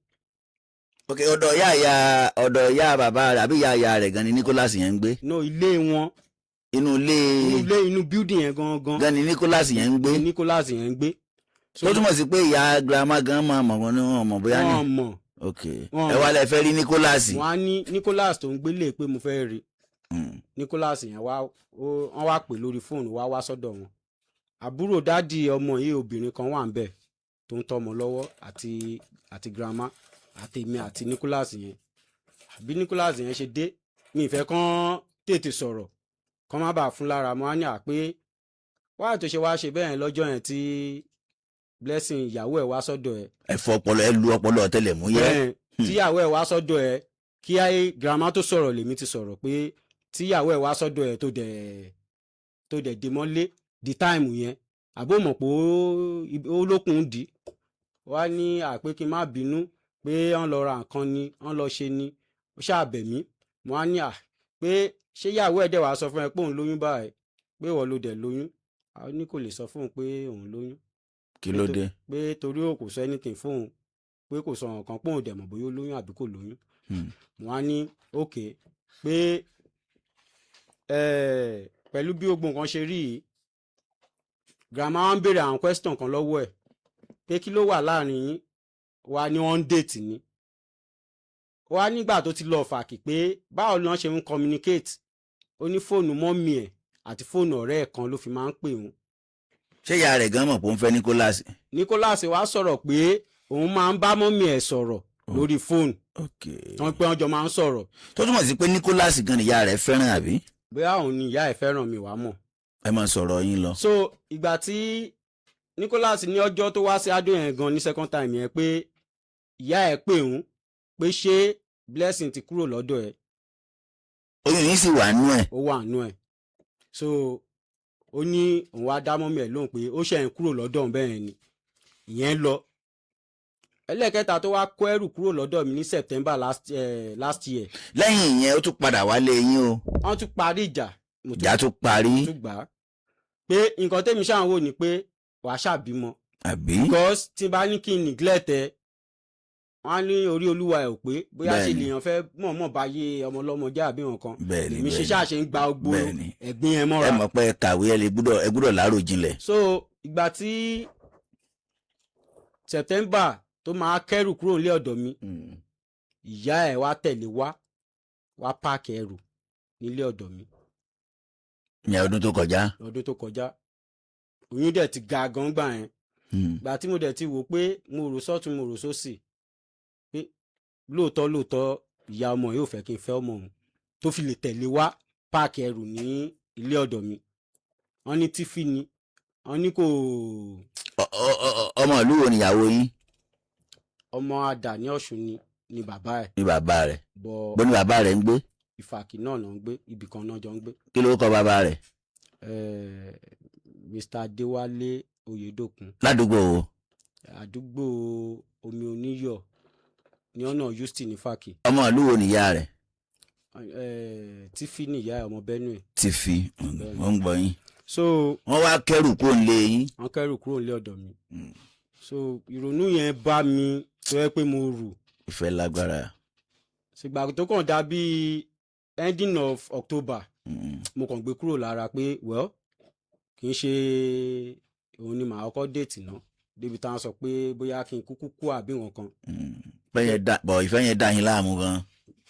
Ok, ọ̀dọ̀ ìyá ìyá, ọ̀dọ̀ ìyá bàbá rẹ̀ àbí ìyá ìyá rẹ̀ gan ni Nicholas yẹn ń gbé? No, ilé wọn. Inú ilé? Inú ilé, inú building yẹn gangan. Gan ni Nicholas yẹn ń gbé? Ni Nicholas yẹn ń gbé. So, Tó túmọ̀ sí pé ìyá grandma gan máa mọ̀ wọn ní wọn mọ̀ bóyá ní. Wọ́n mọ̀. Ok. Wọ́n Ẹ wá lẹ fẹ́ rí Nicholas. Wọ́n á ní Nicholas tó ń gbélé pé mo fẹ́ rí. Nicholas yẹn wá, wọ́n wá pè lórí fóònù, wá wá sọ́dọ̀ wọn. Àbúrò daddy ọmọ yìí obìnrin kan wà ń bẹ̀ tó ń tọ́mọ lọ́wọ́, àti grandma àti èmi àti Nicholas yẹn. Àbí Nicholas yẹn ṣe dé, mi ìfẹ́ kán tètè sọ̀rọ̀ kán má bàa fún lára. Mo á ní à pé wáyà tó ṣe wá ṣe bẹ́ẹ̀ yẹn lọ́jọ́ yẹn tí Blessing ìyàwó ẹ̀ wá sọ́dọ̀ ẹ̀. Ẹ fọ ọpọlọ, ẹ lu ọpọlọ ọ̀tẹlẹ̀múyẹ́. Bẹ́ẹ̀, tíyàwó ẹ̀ wá sọ́dọ̀ ẹ̀, kí ayé grandma tó sọ̀rọ̀ lèmi ti sọ̀rọ̀ pé tíyàwó ẹ̀ wá sọ́dọ̀ ẹ̀ tó dẹ̀ dé mọ́lé di time yẹn, àbó mọ̀ pé ó lókun ń dì í wá ní àpé kí n má bínú pé wọ́n lọ ra nǹkan ni wọ́n lọ ṣe ni. Ó ṣáà bẹ̀ mí. Mo á ní à pé ṣé ìyàwó ẹ̀ dẹ̀ wá sọ fún ẹ pé òun lóyún báyìí, pé ìwọ ló dẹ̀ lóyún? A ní kò lè sọ fóun pé òun lóyún. Kí ló dé? Pé torí ó kò sọ anything fóun, pé kò sọ nǹkan, pé òun dẹ̀ mọ̀ bóyá ó lóyún àbí kò lóyún. Mo á ní okay, pé pẹ̀lú bí gbogbo nǹkan ṣe rí yìí, grandma wa ń béèrè àwọn question kan lọ́wọ́ ẹ̀ pé kí ló wà láàrin yín. Wa ní wọ́n ń date ni. Wá nígbà tó ti lọ fàkì pé báwo ni wọ́n ṣe ń communicate? Ó ní fóònù mummy ẹ̀ àti fóònù ọ̀rẹ́ ẹ̀ kan ló fi máa ń pè wọ́n. Ṣé ìyá rẹ̀ gan mọ̀ pé ó ń fẹ́ Nicholas? Nicholas wá sọ̀rọ̀ pé òun máa ń bá mummy ẹ̀ sọ̀rọ̀ lórí fóònù. Wọ́n pé wọ́n jọ máa ń sọ̀rọ̀. Tó túmọ̀ sí pé Nicholas gan ni ìyá rẹ̀ fẹ́ràn, àbí? Bóyá òun ni ìyá ẹ̀ fẹ́ràn, mi wàá mọ̀. Ẹ máa sọ̀rọ̀ yín lọ. So ìgbà tí Nicholas ní ọjọ́ tó wá sí Adó yẹn gan ní second time yẹn, pé ìyá ẹ̀ pè òun pé ṣé Blessing ti kúrò lọ́dọ̀ ẹ̀? Oyún yìí sì wà nú ẹ̀? Ó wà nú ẹ̀. So ó ní òun wá dá mummy ẹ̀ lóhùn pé ó ṣe ń kúrò lọ́dọ̀ òun bẹ́ẹ̀ ni. Ìyẹn lọ. Ẹlẹ́kẹta tó wá kó ẹrù kúrò lọ́dọ̀ mi ní September last year. Lẹ́yìn ìyẹn, ó tún padà wálé yín o? Wọ́n tún parí ìjà. Mo tún Ìjà tún parí. Tún gbà á pé nǹkan tẹ́mi ṣáà ń wò ni pé wàá ṣàbímọ. Àbí? Because tí n bá ní kí n neglect ẹ, wọ́n á ní orí olúwa ẹ̀ ò pé, bóyá ṣe lèèyàn fẹ́ mọ̀ọ́mọ̀ bá yé ọmọ ọlọ́mọ jẹ́ àbí nǹkan. Lèmi ṣe ṣáà ṣe ń gba gbogbo ẹ̀gbin ẹ mọ́ra. Ẹ mọ̀ pé ẹ kàwé, ẹ lè gbúdọ̀, ẹ gbúdọ̀ láròjinlẹ̀. So ìgbà tí September tó máa kẹ́rù kúrò nílé ọ̀dọ̀ mi, ìyá ẹ̀ wá tẹ̀lé wá wá pack ẹrù nílé ọ̀dọ̀ mi. Ní ọdún tó kọjá? Lọ́dún tó kọjá. Oyún dẹ̀ ti ga gan gbà yẹn. Ìgbà tí mo dẹ̀ ti wò pé mo rò sọ́tún, mo rò sósì pé lóòótọ́ lóòótọ́ ìyá ọmọ yóò fẹ́ kí n fẹ́ ọmọ òun tó fi lè tẹ̀lé wá pack ẹrù ní ilé ọ̀dọ̀ mi. Wọ́n ní tífì ni, wọ́n ní kò. Ọmọ ìlú wo nìyàwó yín? Ọmọ Àdà ní Ọ̀ṣun ni bàbá ẹ̀. Ní bàbá rẹ̀? Bọ̀. Bó ní bàbá rẹ̀ ń gbé? Ìfàkì náà ló ń gbé, ibì kan náà jọ ń gbé. Kí ló kọ bàbá rẹ̀? Mr. Adéwálé Oyèdòkun. Ládùúgbò wo? Àdúgbò Omi Oníyọ̀ ní ọ̀nà Houston ní Fàkì. Ọmọ ìlú wo nìyá rẹ̀? Tífì nìyá ẹ̀, ọmọ Benue. Ti fi ó ń gbọ́ yín. So Wọ́n wá kẹ́rù kó ń lé yín? Wọ́n kẹ́rù kúrò nílé ọ̀dọ̀ mi. So ìrònú yẹn bá mi tó yẹ pé mo rù. Ìfẹ́ lágbára. Ṣùgbọ́n tó kàn dá bíi ending of October, mo kàn gbé kúrò lára pé well, kì í ṣe òun ni màá kọ́kọ́ date náà. Débi táwọn sọ pé bóyá kí n kúkú kú àbí nǹkan. Ìfẹ́ yẹn dà bọ̀, ìfẹ́ yẹn dà yín láàmú gan.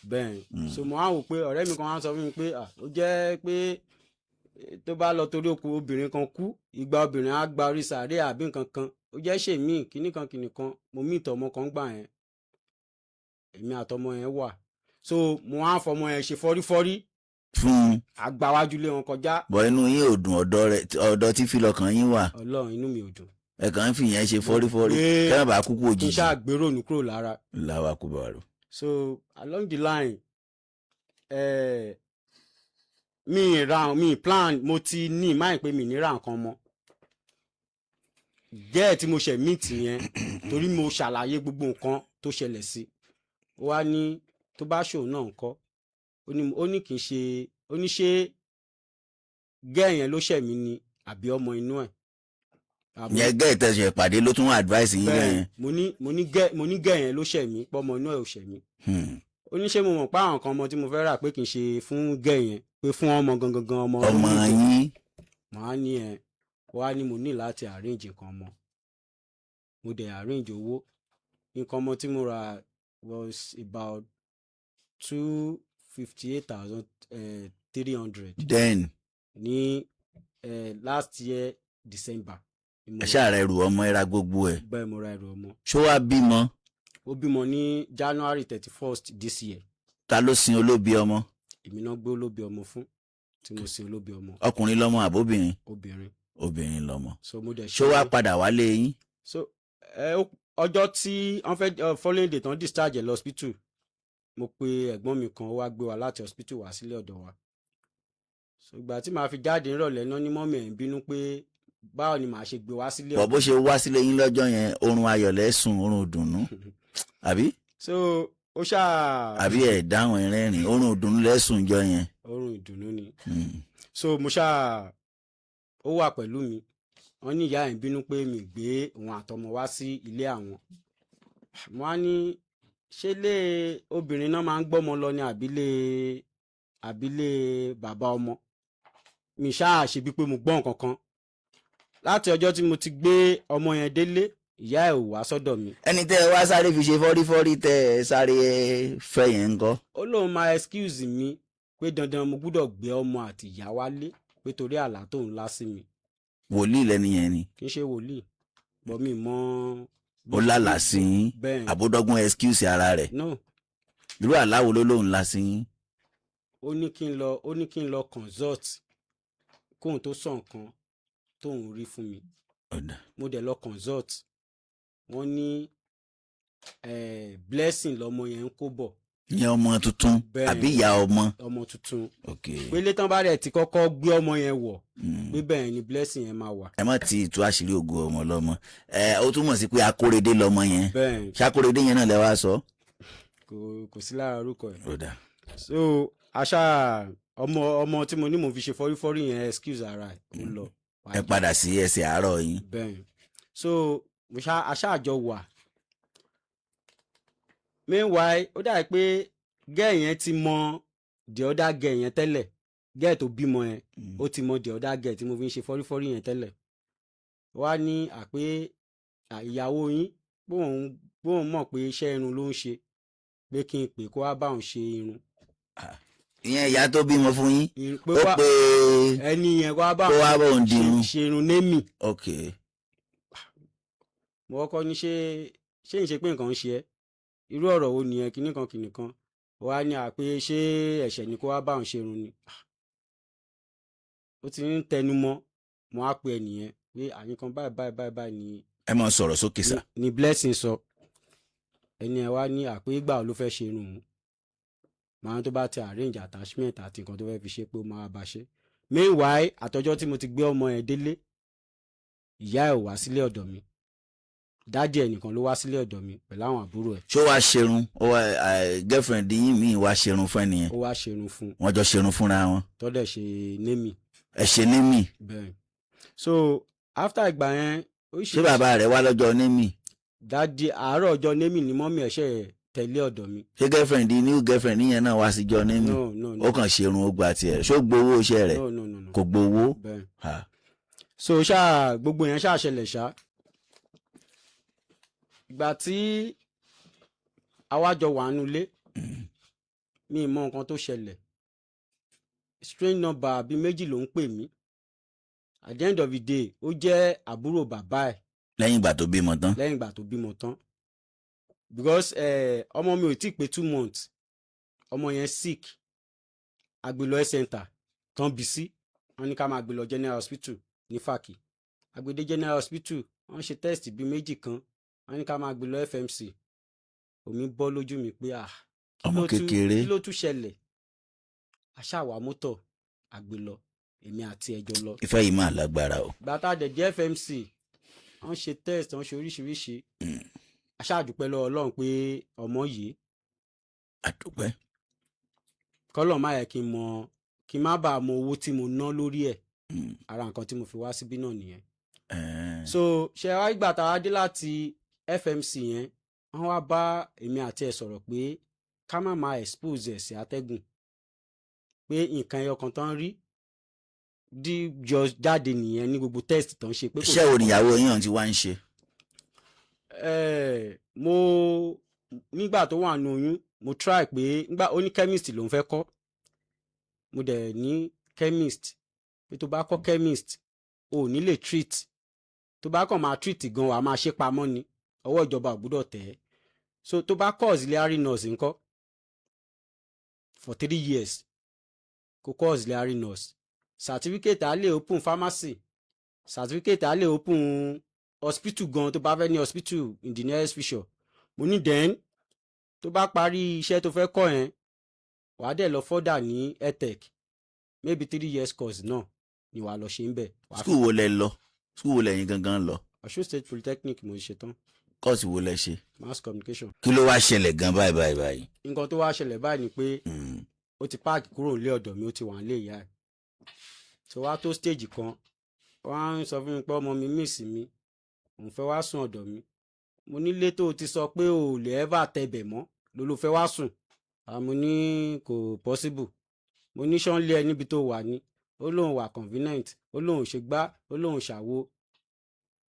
Bẹ́ẹ̀. So mo á wò pé ọ̀rẹ́ mi kan wá sọ fún mi pé, ah, ó jẹ́ pé tó bá lọ torí okùn obìnrin kan kú, ìgbà obìnrin á gba orí sàárè àbí nǹkan kan, ó jẹ́ ṣe mí kíní kan kíní kan. Mo mí ìtọ̀ ọmọ kan gbà yẹn, èmi àtọmọ yẹn wà, so mo á fọmọ yẹn ṣe fọ́rífọ́rí. Fún un. Àgbàwájú lé wọn kọjá. Bọ̀ inú yín ò dùn, ọ̀dọ̀ rẹ̀, ọ̀dọ̀ tí filọkàn yín wà. Ọlọ́run, inú mi ò dùn. Ẹ kàn ń fi yẹn ṣe fọ́rífọ́rí Pé kẹ́hìn bá kúkú kí n òjijì. ṣáà gbérònú kúrò lára. Làwa kú bá rò. So along the line, mi ra mi plan, mo ti ní máì pé mi ní ra nǹkan mọ́ gẹ́ẹ̀ tí mo ṣe meet yẹn, torí mo ṣàlàyé gbogbo nǹkan tó ṣẹlẹ̀ sí. Ó wá ní tó bá ṣòun náà ńkọ́? Ó ní kì í ṣe, ó ní ṣé gẹ́ẹ̀ yẹn ló ṣẹ̀ mí ni àbí ọmọ inú ẹ̀? Yẹn gẹ́ ìtẹ̀sẹ̀ ìpàdé ló tún advice yín Bẹ́ẹ̀. yẹn. Mo ní gẹ́ẹ̀ yẹn ló ṣẹ̀ mí, pọ́mọ inú ẹ̀ ò ṣẹ̀ mí. Ó ní ṣé mo mọ̀ pé àwọn kan ọmọ tí mo fẹ́ rà pé kì í ṣe fún gẹ́ẹ̀ yẹn, pé fún ọmọ gangan gan, ọmọ ọmọ onídìí. yín. Màá ní ẹ wá ní mo ní láti arrange nǹkan ọmọ. Mo dẹ̀ arrange owó nǹkan ọmọ tí mo rà was about 258,300. Then Ní last year December ni mo ẹ ṣáà rẹ rù ọmọ, ẹ ra gbogbo ẹ. Bẹ́ẹ̀, mo ra ẹrù ọmọ. Ṣó wá bímọ? Ó bímọ ní January 31st this year. Ta ló sin olóbi ọmọ? Èmi náà gbé olóbi ọmọ fún, tí mo sin olóbi ọmọ. Ọkùnrin lọmọ àbóbìnrin? Obìnrin. Obìnrin lọmọ. So mo dẹ̀ Ṣó wá padà wálé yín? So ọjọ́ tí wọ́n fẹ́ following day tán discharge ẹ̀ lọ hospital, mo pe ẹ̀gbọ́n mi kan, ó wá gbé wa láti hospital wá sílé ọ̀dọ̀ wa. So ìgbà tí màá fi jáde nírọ̀lẹ́ náà ní mummy ẹ̀ ń bínú pé báwo ni màá ṣe gbé wá sílé. Bọ̀ bó ṣe wá sílé yín lọ́jọ́ yẹn, oorun ayọ̀ lẹ́ sùn, oorun ìdùnnú, àbí? So ó ṣáà Àbí ẹ̀ dáhùn, ẹ̀rẹ́rìn, oorun ìdùnnú lẹ́ sùn jọ yẹn? Oorun ìdùnnú ni. So mo ṣáà, ó wà pẹ̀lú mi. Wọ́n ní ìyá ẹ̀ ń bínú pé mi gbé òun àtọmọ wá sí ilé àwọn. Mo á ní ṣé lé obìnrin náà máa ń gbọ́mọ lọ ní àbílé bàbá ọmọ mi? Ṣáà ṣe bíi pé mo gbọ́ nǹkan kan. Láti ọjọ́ tí mo ti gbé ọmọ yẹn délé, ìyá ẹ̀ ò wá sọ́dọ̀ mi. Ẹni tẹ́ ẹ wá sáré fi ṣe fọ́rífọ́rí, tẹ́ ẹ sáré fẹ́ yẹn ń kọ́? Ó lóun máa excuse mi pé dandan mo gbúdọ̀ gbé ọmọ àti ìyá wálé, pé torí àlá tóun lá sí mi. Wòlíì lẹni yẹn ni? Kì í ṣe wòlíì, bọ́ mi mọ́. Ó lálàá sí yín? Bẹ́ẹ̀. Àbódọ́gbọ́n excuse ara rẹ̀? No. Irú àlá wo ló lóun lá sí yín? Ó ní kí n lọ consult kóun tó sọ nǹkan tóun rí fún mi. Ọ̀dà. Mo dẹ̀ lọ consult, wọ́n ní blessing lọmọ yẹn ń kó bọ̀. Ìyẹn ọmọ tuntun? Bẹ́ẹ̀. Àbí ìyá ọmọ? Ọmọ tuntun. Ok. Pé létán bá rẹ̀ ti kọ́kọ́ gbé ọmọ yẹn wọ̀, pé bẹ́ẹ̀ ni blessing yẹn máa wà. Ẹ má ti tú àṣírí ògo ọmọ lọ́mọ. Ẹ ó túmọ̀ sí pé akóredé lọmọ yẹn. Bẹ́ẹ̀. Ṣàkóredé yẹn náà lẹ wá sọ? Kò sí lára orúkọ ẹ̀. Ọ̀dà. So àṣà ọmọ tí mo ní mo fi ṣe fọ́rífọ́rí yẹn excuse ara ẹ̀, ó lọ. Ẹ padà sí ẹsẹ̀ àárọ̀ yín. Bẹ́ẹ̀. So mo ṣá aṣáàjọ wà. Meanwhile, ó dàbí pé girl yẹn ti mọ the other girl yẹn tẹ́lẹ̀, girl tó bímọ yẹn. Ó ti mọ the other girl tí mo fi ń ṣe fọ́rífọ́rí yẹn tẹ́lẹ̀. Wá ní àpé ìyàwó yín bóun mọ̀ pé iṣẹ́ irun ló ń ṣe, pé kí n pè kó wá bá òun ṣe irun. Ìyẹn ìyá tó bímọ fún yín? Irun pé Ó wá pé ẹni yẹn kó wá bá kó wá òun bóun dirun. ṣe irun némì. Ok. Mo kọ́kọ́ ní ṣé ń ṣe pé nǹkan ń ṣe ẹ́, irú ọ̀rọ̀ wo nìyẹn, kinní kan kinní kan. Wá ní àpé ṣé ẹ̀ṣẹ̀ ni kó wá bá òun ṣe irun ni? Ah. Ó ti ń tẹnu mọ́. Mo á pe ẹnìyẹn pé àyín kan báyìí báyìí báyìí báyìí ni Ẹ máa sọ̀rọ̀ sókè sá. Ni Blessing sọ. Ẹni ẹ wá ní àpé ìgbà wo ló fẹ́ ṣe irun òun, màá tó bá ti arrange attachment àti nǹkan tó fẹ́ fi ṣe, pé ó máa bá ṣe. Meanwhile, àtọjọ́ tí mo ti gbé ọmọ yẹn délé, ìyá ẹ̀ ò wá sílé ọ̀dọ̀ mi. Daddy ẹ̀ nìkan ló wá sílé ọ̀dọ̀ mi pẹ̀lú àwọn àbúrò ẹ̀. Ṣó wàá ṣerun? Ó wá girlfriend yín míì wá ṣerun fún ẹnìyẹn? Ó wá ṣerun fún un. Wọ́n jọ ṣerun fúnra wọn? Tọ́dẹ̀ ṣe némì. Ẹ ṣe némì. Bẹ́ẹ̀. So after ìgbà yẹn, Ṣé bàbá rẹ̀ wá lọ́jọ́ némì? Daddy, àárọ̀ ọjọ́ némì ni mummy ẹ̀ ṣe tẹ̀lé ọ̀dọ̀ mi. Ṣé girlfriend, new girlfriend yẹn náà wá síjọ́ némì? No. Ó kàn ṣerun, ó gba tiẹ̀. Ṣó gbowó iṣẹ́ rẹ̀? No. Kò gbowó? Bẹ́ẹ̀. Ha. So ṣáà gbogbo yẹn ṣáà ṣẹlẹ̀ ṣá. Ìgbà tí àwa jọ wà nínú ilé, mi ì mọ nǹkan tó ṣẹlẹ̀. Strange number bíi méjì ló ń pè mí. At the end of the day, ó jẹ́ àbúrò bàbá ẹ̀. Lẹ́yìn ìgbà tó bímọ tán? Lẹ́yìn ìgbà tó bímọ tán, because ọmọ mi ò tí ì pé 2 months, ọmọ yẹn sick. A gbé lọ health center tán bí sí. Wọ́n ní ká máa gbé lọ general hospital ní Fàkì. A gbé dé general hospital, wọ́n ṣe test bíi méjì kan, wọ́n ní ká máa gbé lọ FMC. Omi bọ́ lójú mi pé, ah, kí Ọmọ kékeré. kí ló tún ṣẹlẹ̀? A ṣáà wá mọ́tò, a gbé lọ, èmi àti ẹjọ́ lọ. Ìfẹ́ yìí máa lágbára o. Gbà tá a dẹ̀ dé FMC, wọ́n ṣe test, wọ́n ṣe oríṣiríṣi. A ṣáà dúpẹ́ lọ́wọ́ Ọlọ́run pé ọmọ yìí Àdúpẹ́. Kọ́lọ̀ má yẹ kí n mọ, kí n má bàa mọ owó tí mo ná lórí ẹ̀. Ara nǹkan tí mo fi wá síbí náà nìyẹn. So ṣe wá ìgbà tá a dé láti FMC yẹn, wọ́n wá bá èmi àti ẹ̀ sọ̀rọ̀ pé ká má máa expose ẹ̀ sí atẹ́gùn, pé nǹkan ẹyọ kan tán rí dí yọ jáde nìyẹn ní gbogbo test tán ṣe, pé kò Iṣẹ́ wo nìyàwó yín ọ̀hún ti wá ń ṣe? Mo nígbà tó wà nù oyún, mo try pé nígbà ó ní chemist lòún fẹ́ kọ́. Mo dẹ̀ ní chemist, pé tó bá kọ́ chemist, o ò ní lè treat. Tó bá kàn máa treat gan, wàá máa ṣe pamọ́ ni, ọwọ́ ìjọba ò gbúdọ̀ tẹ̀ ẹ́. So tó bá kọ́ auxiliary nurse ńkọ́ for 3 years, kó kọ́ auxiliary nurse certificate, á lè open pharmacy certificate, á lè open hospital gan tó bá fẹ́ ní hospital in the nearest future. Mo ní then tó bá parí iṣẹ́ tó fẹ́ kọ́ yẹn, wàá dẹ̀ lọ further ní edtech, maybe 3 years course náà ni wàá lọ ṣe ń bẹ̀. Wàá fi School wo lẹ lọ? School wo lẹ̀yin gangan lọ? Ọ̀ṣun State Polytechnic mo ṣe tán. Course wo lẹ ṣe? Mass communication. Kí ló wá ṣẹlẹ̀ gan báyìí báyìí báyìí? Nǹkan tó wá ṣẹlẹ̀ báyìí ni pé ó ti pack kúrò nílé ọ̀dọ̀ mi, ó ti wà nílé ìyá ẹ̀. Tó wá tó stage kan, wọ́n á ń sọ fún mi pé ọmọ mi miss mi, òun fẹ́ wá sùn ọ̀dọ̀ mi. Mo nílé tó o ti sọ pé o ò lè ever tẹbẹ̀ mọ́ ló ló fẹ́ wá sùn? Àmọ́ ní kò possible. Mo ní ṣán lé ẹ níbi tó wà ní? Ó lóun wà convenient, ó lóun ṣe gbá, ó lóun ṣàwo.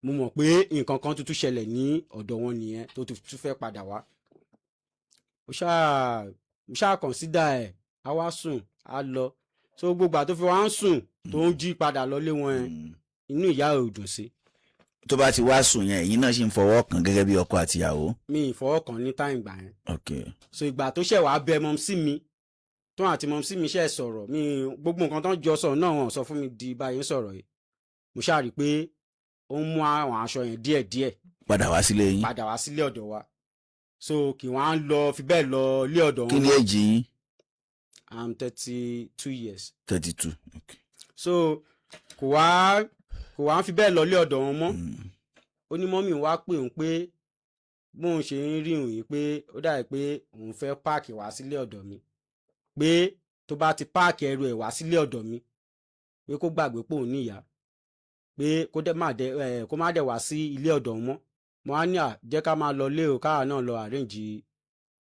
Mo mọ̀ pé nǹkan kan tuntun ṣẹlẹ̀ ní ọ̀dọ̀ wọn nìyẹn tó tún fẹ́ padà wá. Mo ṣáà consider ẹ̀, á wá sùn, á lọ. So gbogbo àti tó fi wá ń sùn, tó ń jí padà lọlé wọn yẹn, inú ìyá ẹ̀ ò dùn sí. Tó bá ti wá sùn yẹn, ẹ̀yin náà sì ń fọwọ́ kàn gẹ́gẹ́ bí ọkọ àtìyàwó? Mi ì fọwọ́ kàn ní time gbà yẹn. So ìgbà tó ṣẹ̀ wá bẹ mumsy mi tó àti mumsy mi ṣẹ̀ sọ̀rọ̀ mi, gbogbo nǹkan tó ń jọ sọ̀rọ̀ náà, wọ́n sọ fún mi di báyìí ń sọ̀rọ̀ yìí. Mo ṣáà rí i pé ó ń mú àwọn aṣọ yẹn díẹ̀díẹ̀ Padà wá sílé yín. padà wá sílé ọ̀dọ̀ wa. So kì wọ́n á lọ fi bẹ́ẹ̀ lọ ilé ọ̀dọ̀ Kí wọn ni mọ́. èjì yín? I'm 32 years. 32. So kò wá ń fi bẹ́ẹ̀ lọ ilé ọ̀dọ̀ wọn mọ́. Ó ní mummy wá pè òun pé bóun ṣe ń rí òun yìí, pé ó dàbí pé òun fẹ́ pack wá sílé ọ̀dọ̀ mi, pé tó bá ti pack ẹrù ẹ̀ wá sílé ọ̀dọ̀ mi, pé kó gbàgbé pé òun níyà, pé kó dẹ̀ má dẹ̀ ẹ̀ kó má dẹ̀ wá sí ilé ọ̀dọ̀ òun mọ́. Mo á ní à jẹ́ ká máa lọ lé o, káà náà lọ arrange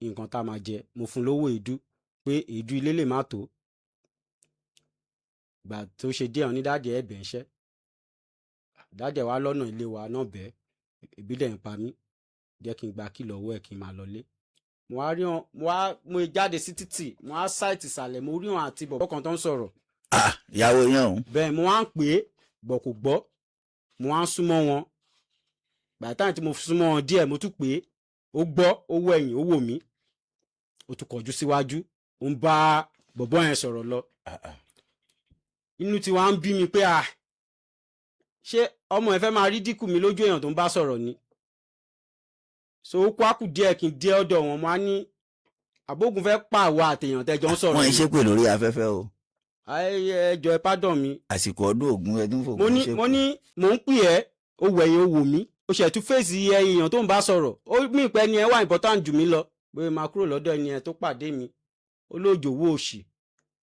nǹkan tá a máa jẹ. Mo fún lówó èédú, pé èédú ilé lè má tó. Gbà tó ṣe díẹ̀, ní daddy ẹ̀ bẹ̀ ń ṣẹ́, daddy ẹ̀ wá lọ́nà ilé wa náà bẹ́ẹ̀, ebi dẹ̀ ń pa mí, jẹ́ kí n gba kí lọ́wọ́ ẹ̀ kí n máa lọlé. Mo wá rí wọn, mo wá mo jáde sí títì, mo wá sáìtì ìsàlẹ̀, mo rí wọn àti bọ̀bọ̀ kan tó ń sọ̀rọ̀. Ah, ìyàwó yẹn òun? Bẹ́ẹ̀, mo wá ń pè é gbọ́, kò gbọ́. Mo wá ń súnmọ́ wọn. Gbàtà tí mo súnmọ́ wọn díẹ̀, mo tún pè é, ó gbọ́, ó wọ ẹ̀yìn, ó wò mí, ó tún kọjú síwájú, ó ń bá bọ̀bọ̀ yẹn sọ̀rọ̀ lọ. Inú tí wàá ń bí mi pé, ah, ṣé ọmọ ẹ fẹ́ máa rí dínkù mi lójú èèyàn tó ń bá sọ̀rọ̀ ni? So ó kó àkù díẹ̀ kí n dé ọ̀dọ̀ wọn. Mo á ní àbógun fẹ́ pàwọ́ àtèèyàn tẹ́jọ́ ń sọ̀rọ̀ Wọ́n ń ni. ṣépè lórí afẹ́fẹ́ o. Ẹ jọ̀ọ́, ẹ pardon mi. Àsìkò ọdún Ògún, ẹdún fògùn Mo ní ṣépè. Mo ní mò ń pè ẹ́, ó wẹ̀yìn, ó wò mí, ó ṣẹ̀ tún fèsì èèyàn tó ń bá sọ̀rọ̀. Ó mí pẹ́ ni ẹ wà important jù mí lọ, bóyá máa kúrò lọ́dọ̀ ẹni ẹ tó pàdé mi. Ó lójòwó òṣì,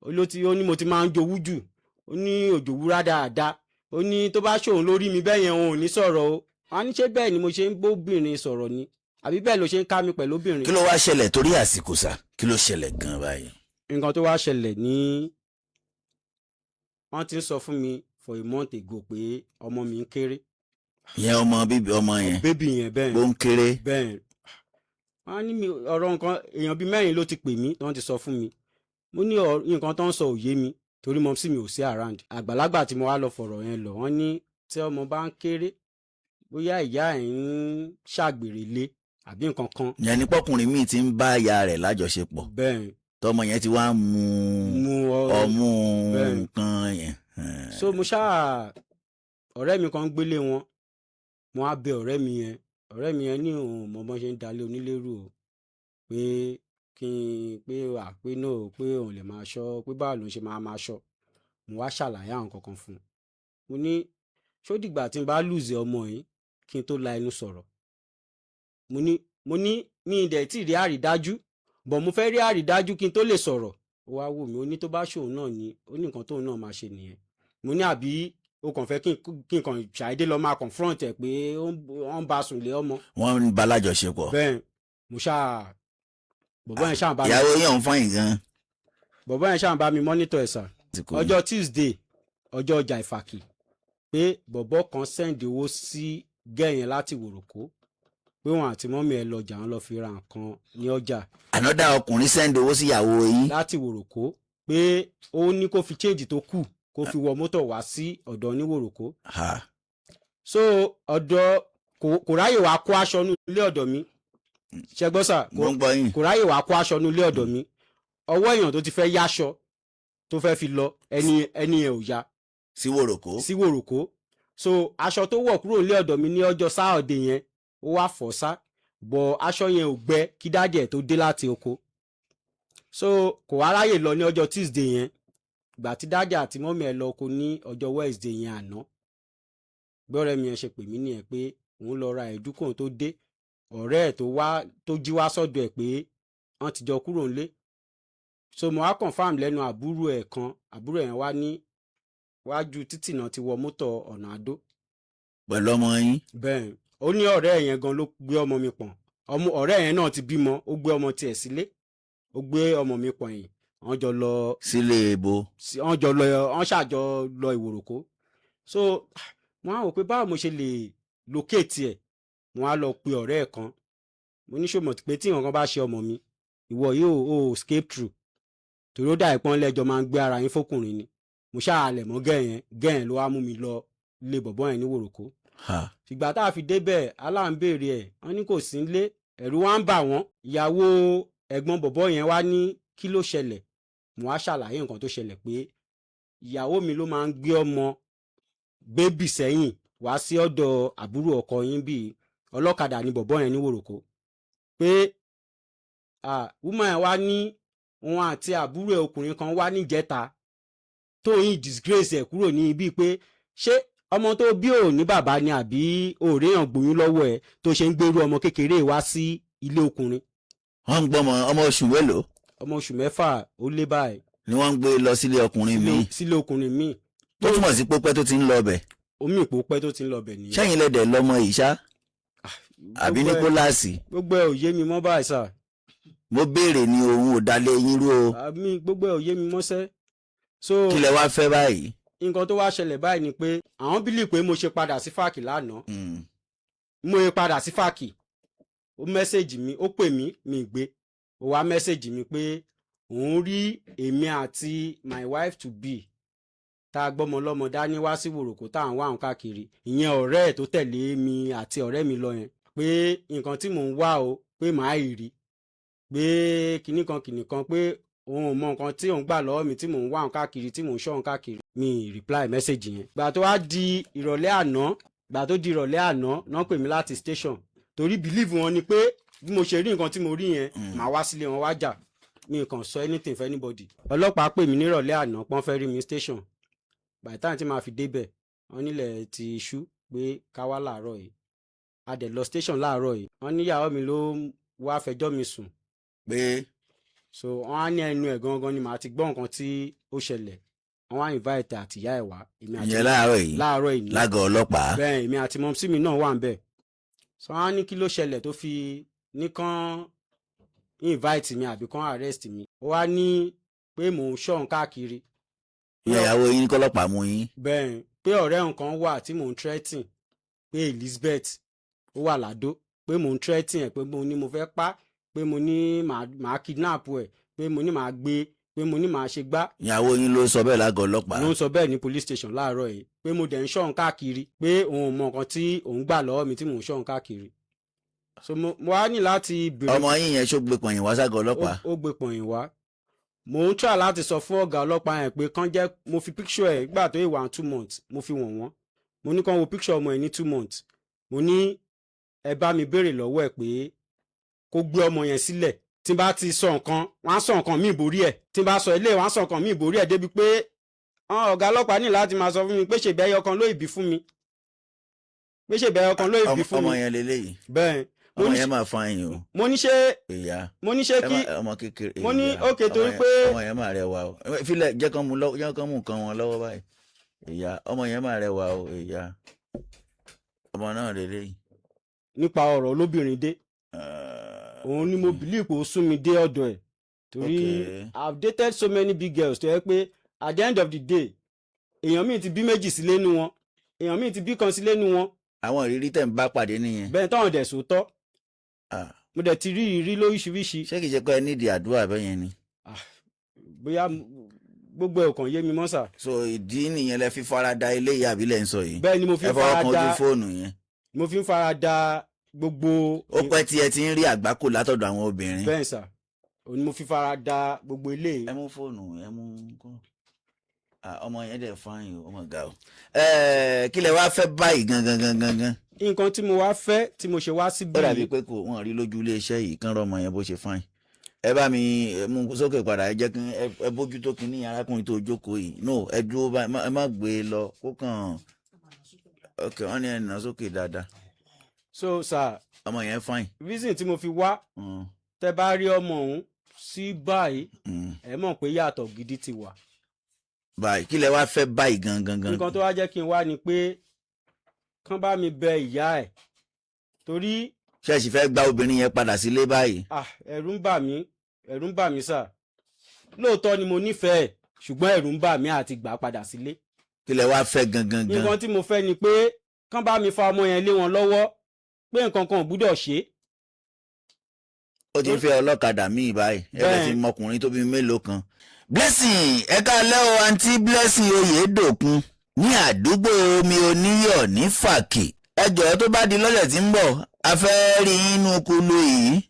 ó ló ti, ó ní mo ti máa ń jowú jù, ó ní òjòwú rádáadáa, ó ní tó bá ṣòun lórí mi bẹ́ẹ̀ yẹn, òun ò ní sọ̀rọ̀ o. Wọn á ní ṣé bẹ́ẹ̀ ni mo ṣe ń bóbìnrin sọ̀rọ̀ ni, àbí bẹ́ẹ̀ ló ṣe ń ká mi pẹ̀lú obìnrin? Kí ló wá ṣẹlẹ̀ torí àsìkò sà? Kí ló ṣẹlẹ̀ gan báyìí? Nǹkan tó wá ṣẹlẹ̀ ní, wọ́n ti ń sọ fún mi for a month ago pé ọmọ mi ń kéré. Ìyẹn ọmọ bíbí ọmọ yẹn? Baby yẹn, bẹ́ẹ̀. Bó ń kéré. Bẹ́ẹ̀. Wọ́n á ní mi ọ̀rọ̀ nǹkan, èèyàn bíi mẹ́rin ló ti pè mí tí wọ́n ti sọ fún mi. Mo ní nǹkan tó ń sọ ò yé mi, torí mumsy mi ò sí around. Àgbàlagbà tí mo wá lọ fọ̀rọ̀ yẹn lọ, wọ́n ní tí ọmọ bá ń kéré, bóyá ìyá ẹ̀ ń ṣàgbèrè lé àbí nǹkan kan. Ìyẹn ní pọ́kùnrin míì ti ń bá ìyá rẹ̀ lájọṣepọ̀. Bẹ́ẹ̀. Tọmọ yẹn ti wá ń mu mu ọmú. Bẹ́ẹ̀. Nǹkan yẹn. So mo ṣáà, ọ̀rẹ́ mi kan ń gbélé wọn, mo á bẹ ọ̀rẹ́ mi yẹn. Ọ̀rẹ́ mi yẹn ní òun ò mọ bọ́n ṣe ń dalé onílérú o, pé kí n pé wà pé no, pé òun lè máa ṣọ́, pé báwo lòun ṣe máa máa ṣọ́. Mo wá ṣàlàyé àwọn kankan fún un. Mo ní ṣó dìgbà tí n bá lose ọmọ yìí kí n tó la ẹnu sọ̀rọ̀? Mo ní mi ì dẹ̀ tí ì rí àrídájú, bọ̀ mo fẹ́ rí àrídájú kí n tó lè sọ̀rọ̀. Ó wá wò mí, ó ní tó bá ṣòun náà ni, ó ní nǹkan tóun náà máa ṣe nìyẹn. Mo ní àbí o kàn fẹ́ kí n kàn ṣàìdé lọ máa confront ẹ̀ pé ó ń bá sùn lé ọmọ? Wọ́n ń bá lájọṣepọ̀. Bẹ́ẹ̀. Mo ṣáà, bọ̀bọ́ yẹn ṣáà bá mi Ìyàwó yẹn ń fọyín gan. Bọ̀bọ́ yẹn ṣáà bá mi monitor ẹ̀ sà. Àsìkò yìí. Ọjọ́ Tuesday, ọjọ́ ọjà Ìfàkì, pé bọ̀bọ́ kan send owó sí girl yẹn láti Wòròkó, pé wọn àti mummy ẹ̀ lọ ọjà, wọn lọ fi ra nǹkan ní ọjà. Another ọkùnrin send owó sí ìyàwó yín? Láti Wòròkó, pé ó ní kó fi change tó kù, kó fi wọ mọ́tò wá sí ọ̀dọ̀ ní Wòròkó. Ha. So ọ̀dọ̀ kò ráyè wá kó aṣọ ní ilé ọ̀dọ̀ mi, ṣẹgbọ́n sà? Mo ń gbọ́ yín. Kò ráyè wá kó aṣọ ní ilé ọ̀dọ̀ mi. Ọwọ́ èèyàn tó ti fẹ́ yáṣọ tó fẹ́ fi lọ, ẹni yẹn ò ya. Sí Wòròkó. Sí Wòròkó. So aṣọ tó wọ̀ kúrò nílé ọ̀dọ̀ mi ní ọjọ́ Saturday yẹn, ó wá fọ̀ sá, bọ̀ aṣọ yẹn ò gbẹ kí daddy ẹ̀ tó dé láti oko. So kò wá ráyè lọ ní ọjọ́ Tuesday yẹn. Ìgbà tí daddy àti mummy ẹ̀ lọ oko ní ọjọ́ Wednesday yẹn àná, gbọ́rẹ́ mi yẹn ṣe pè mí nìyẹn pé òun lọ ra èédú, kóun tó dé, ọ̀rẹ́ ẹ̀ tó wá, tó jí wá sọ́dọ̀ ẹ̀, pé wọ́n ti jọ kúrò ńlé. So mo wá confirm lẹ́nu àbúrò ẹ̀ kan. Àbúrò ẹ̀ wá ní wájú títì náà ti wọ mọ́tò ọ̀nà Àdó. Pẹ̀lú ọmọ yín? Bẹ́ẹ̀. Ó ní ọ̀rẹ́ ẹ̀ yẹn gan ló gbé ọmọ mi pọ̀n. Ọmọ ọ̀rẹ́ yẹn náà ti bímọ, ó gbé ọmọ tiẹ̀ sílé, ó gbé ọmọ mi pọ̀n yìí, wọ́n jọ lọ. Sílé ibo? Wọ́n jọ lọ, wọ́n ṣàjọ lọ Ìwòròkó. So mo á wò pé báwo mo ṣe lè locate ẹ̀. Mo á lọ pe ọ̀rẹ́ ẹ̀ kan. Mo ní ṣòmọ̀ pé tí nǹkan bá ṣe ọmọ mi, ìwọ yóò o escape through, torí ó dà ìpọ́n lẹ́jọ́ máa ń gbé ara yín fọkùnrin ni. Mo ṣáà lẹ̀ mọ́ girl yẹn. Girl yẹn ló wá mú mi lọ lé bọ̀bọ́ yẹn ní Wòròkó. Ha. Ìgbà tá a fi débẹ̀, aláǹbèrè ẹ̀, wọ́n ní kò sí nílé. Ẹ̀rù wa ń bà wọ́n. Ìyàwó ẹ̀gbọ́n bọ̀bọ́ yẹn wá ní kí ló ṣẹlẹ̀. Mo wá ṣàlàyé nǹkan tó ṣẹlẹ̀, pé ìyàwó mi ló máa ń gbé ọmọ baby sẹ́yìn wá sí ọ̀dọ̀ àbúrò ọkọ yín, bíi ọlọ́kadà ni bọ̀bọ́ yẹn ní Wòròkó, pé woman yẹn wá ní òun àti àbúrò ẹ̀ ọkùnrin kan wá níjẹta, tó yín disgrace ẹ̀ kúrò ní ibi, pé ṣé ọmọ tó bí ò ní bàbá ni, àbí òòrèèyàn gbóyún lọ́wọ́ ẹ̀ tó ṣe ń gbèrú ọmọ kékeré wá sí ilé ọkùnrin? Wọ́n ń gbọ́mọ ọmọ oṣù mélòó? Ọmọ oṣù 6 ó lé báyìí. Ni wọ́n ń gbé lọ sílé ọkùnrin míì? Sílé ọkùnrin míì. Tó túmọ̀ sí pé pẹ́ tó ti ń lọ bẹ̀. Omi ìpò pẹ́ tó ti ń lọ bẹ̀ nìyẹn. Sẹ́yìn lẹ́dẹ̀ lọ́mọ yìí ṣá, àbí? Nicholas. Gbogbo ẹ̀ ò yé mi mọ́ báyìí sà. Mo béèrè ni, òun ò dalé yín rú o. Àmì, gbogbo ẹ̀ ò yé mi mọ́sẹ́. So Kí lẹ wá fẹ́ báyìí? Nǹkan tó wá ṣẹlẹ̀ báyìí ni pé àwọn believe pé mo ṣe padà sí Fàkì lánàá. Mo ṣe padà sí Fàkì, ó message mi, ó pè mí, mi gbé. Ó wá message mi pé òun rí èmi àti my wife to be tá a gbọ́mọ lọ́mọ dání wá sí Wòròkó, tá à ń wá àwọn káàkiri. Ìyẹn ọ̀rẹ́ ẹ̀ tó tẹ̀lé mi àti ọ̀rẹ́ mi lọ yẹn, pé nǹkan tí mò ń wá o, pé màá ì rí, pé kinní kan kinní kan, pé òun ò mọ nǹkan tí òun gbà lọ́wọ́ mi tí mò ń wá òun káàkiri, tí mò ń ṣọ́ òun káàkiri. Mi ì reply message yẹn. Gbà tó di ìrọ̀lẹ́ àná náà pè mí láti station, torí believe wọn ni pé bí mo ṣe rí nǹkan tí mo rí yẹn, màá wá sílé wọn wá jà. Mi kàn sọ anything for anybody. Ọlọ́pàá pè mí nírọ̀lẹ́ àná pọ́n fẹ́ rí mi station. By the time tí màá fi débẹ̀, wọ́n nílẹ̀ ti ṣú, pé ká wá láàárọ̀ yìí. A dẹ̀ lọ station láàárọ̀ yìí. Wọ́n níyàwó mi ló wá fẹjọ́ mi sùn. Pé? So wọ́n á ní ẹnu ẹ̀ gangan ni màá ti gbọ́ nǹkan tí ó ṣẹlẹ̀. Wọ́n á invite àtìyá ẹ̀ wá, èmi àti Ìyẹn láàárọ̀ yìí? Láàárọ̀ yìí ní. Lágọ̀ọ́ ọlọ́pàá? Bẹ́ẹ̀, èmi àti mumsy mi náà wà ń bẹ̀. So wọ́n á ní kí ló ṣẹlẹ̀ tó fi ní kán invite mi àbí kán arrest mi. Ó wá ní pé mò ń ṣọ́ òun káàkiri. Ìyẹn ìyàwó yín ní kọ́lọ́pàá mú yín? Bẹ́ẹ̀, pé ọ̀rẹ́ nǹkan wà tí mò ń threaten. pé Elizabeth ó wà ládó, pé mò ń threaten ẹ̀, pé mo ní mo fẹ́ pa, pé mo ní màá kidnap ẹ̀, pé mo ní màá gbé, pé mo ní màá ṣe gbá. Ìyàwó yín ló sọ bẹ́ẹ̀ lágọ̀ọ́ ọlọ́pàá? Ló ń sọ bẹ́ẹ̀ ní police station láàárọ̀ yìí, pé mo dẹ̀ ń ṣọ́n káàkiri, pé òun ò mọ nǹkan tí òun gbà lọ́wọ́ mi tí mò ń ṣọ́n káàkiri. So mo wá ní láti béèrè. Ọmọ yín yẹn, ṣó gbé pọ̀nyìn wá ságọ̀ọ́ ọlọ́pàá? Ó gbé pọ̀nyìn wá. Mo ń try láti sọ fún ọ̀gá ọlọ́pàá yẹn pé kán jẹ́ mo fi picture ẹ̀ gbà tó ìwà 2 months, mo fi wọ̀n wọ́n. Mo ní kán wo picture ọmọ ẹ̀ ní 2 months. Mo ní ẹ bá mi béèrè lọ́wọ́ ẹ̀ pé kó gbé ọmọ yẹn sílẹ̀. Tí n bá ti sọ nǹkan, wọ́n á sọ nǹkan míì borí ẹ̀. Tí n bá sọ ilé, wọ́n á sọ nǹkan míì borí ẹ̀, débi pé àwọn ọ̀gá ọlọ́pàá ní láti máa sọ fún mi pé ṣèbí ẹyọ kan ló ìbí fún mi, pé ṣèbí ẹyọ kan ló ìbí fún Ọmọ mi. yẹn leléyìí? Bẹ́ẹ̀. Mo Ọmọ ní yẹn máa fine o. Mo ní ṣe Ìyá mo ní ṣe ẹ kí ọmọ kékeré. Mo ní Ìyá, okay, ọmọ torí pé- ọmọ yẹn máa rẹwà o. Ẹ filẹ̀, jẹ́ kán mú lọ, jẹ́ kán mú nǹkan wọn lọ́wọ́ báyìí. Ìyá, ọmọ yẹn máa rẹwà o. Ìyá, ọmọ náà leléyìí. Nípa ọ̀rọ̀ olóbìnrin dé, òun ni mo believe pé ó sún mi dé ọ̀dọ̀ ẹ̀, torí I've dated so many big girls tó yẹ pé at the end of the day, èèyàn míì ti bí méjì sílé nu wọn, èèyàn míì ti bí kan sílé nu wọn. Àwọn ìrírí tẹ̀ ń bá pàdé nìyẹn. Bẹ́ẹ̀, táwọn dẹ̀ sòótọ́. Ah, mo dẹ̀ ti rí ìrírí lóríṣiríṣi. Ṣé kìí ṣe pé ẹ nídìí àdúrà bẹ́ẹ̀ yẹn ni? Bóyá gbogbo ẹ̀ ò kàn yé mi mọ́, sà. So ìdí nìyẹn lẹ fi fara da eléyìí, àbí lẹ́ ń sọ yìí? Bẹ́ẹ̀ ni, mo fi Ẹ ń fọwọ́ fara kan da ojú fóònù yẹn. Mo fi ń fara da gbogbo. Ó pẹ́ tí ẹ ti ń rí àgbákò látọ̀dọ̀ àwọn obìnrin. Bẹ́ẹ̀ sà, òun ni mo fi fara da gbogbo ilé. Ẹ mú fóònù, ẹ mú kọ́. Ah, ọmọ yẹn dẹ̀ fine o, ọmọ ga o. Ẹ kí lẹ wá fẹ́ báyìí gangan gangan gangan? Nǹkan tí mo wá fẹ́, tí mo ṣe wá síbí Ó dàbí yìí, pé kò wọ́n rí lójú iléeṣẹ́ yìí kán rọmọ yẹn bó ṣe fine. Ẹ bá mi mú sókè padà. Ẹ jẹ́ kí ẹ bójú tó kinní arákùnrin tó jókòó yìí. No, ẹ dúró báyìí, ẹ má gbé e lọ kó kàn. Ok, wọ́n ní ẹ nà sókè dáadáa. So sir, Ọmọ yẹn fine. reason tí mo fi wá, tẹ bá rí ọmọ òun sí báyìí, ẹ mọ̀ pé yàtọ̀ gidi ti wà. Báyìí, kí lẹ wá fẹ́ báyìí gangan gangan? Nǹkan tó wá jẹ́ kí n wá ni pé kán bá mi bẹ ìyá ẹ̀, torí Ṣé ẹ sì fẹ́ gba obìnrin yẹn padà sílé báyìí? Ah, ẹ̀rù ń bà mí, ẹ̀rù ń bà mí sà. Lóòótọ́ ni mo nífẹ̀ẹ́, ṣùgbọ́n ẹ̀rù ń bà mí àti gbà á padà sílé. Kí lẹ wá fẹ́ gangan gan? Nǹkan tí mo fẹ́ ni pé kán bá mi fa ọmọ yẹn lé wọn lọ́wọ́, pé nǹkan kan ò gbúdọ̀ ṣe é. Ó ti ń fẹ́ ọlọ́kadà míì báyìí, ẹ bẹ̀ ti mọkùnrin tó bí mélòó kan. Blessing, ẹ káalẹ́ o. Àǹtí Blessing Oyèdòkun ní àdúgbò omi oníyọ̀ ní Fàkì, ẹ jọ̀ọ́, tó bá di lọ́sẹ̀ tí ń bọ̀, a fẹ́ rí inú kulu yìí.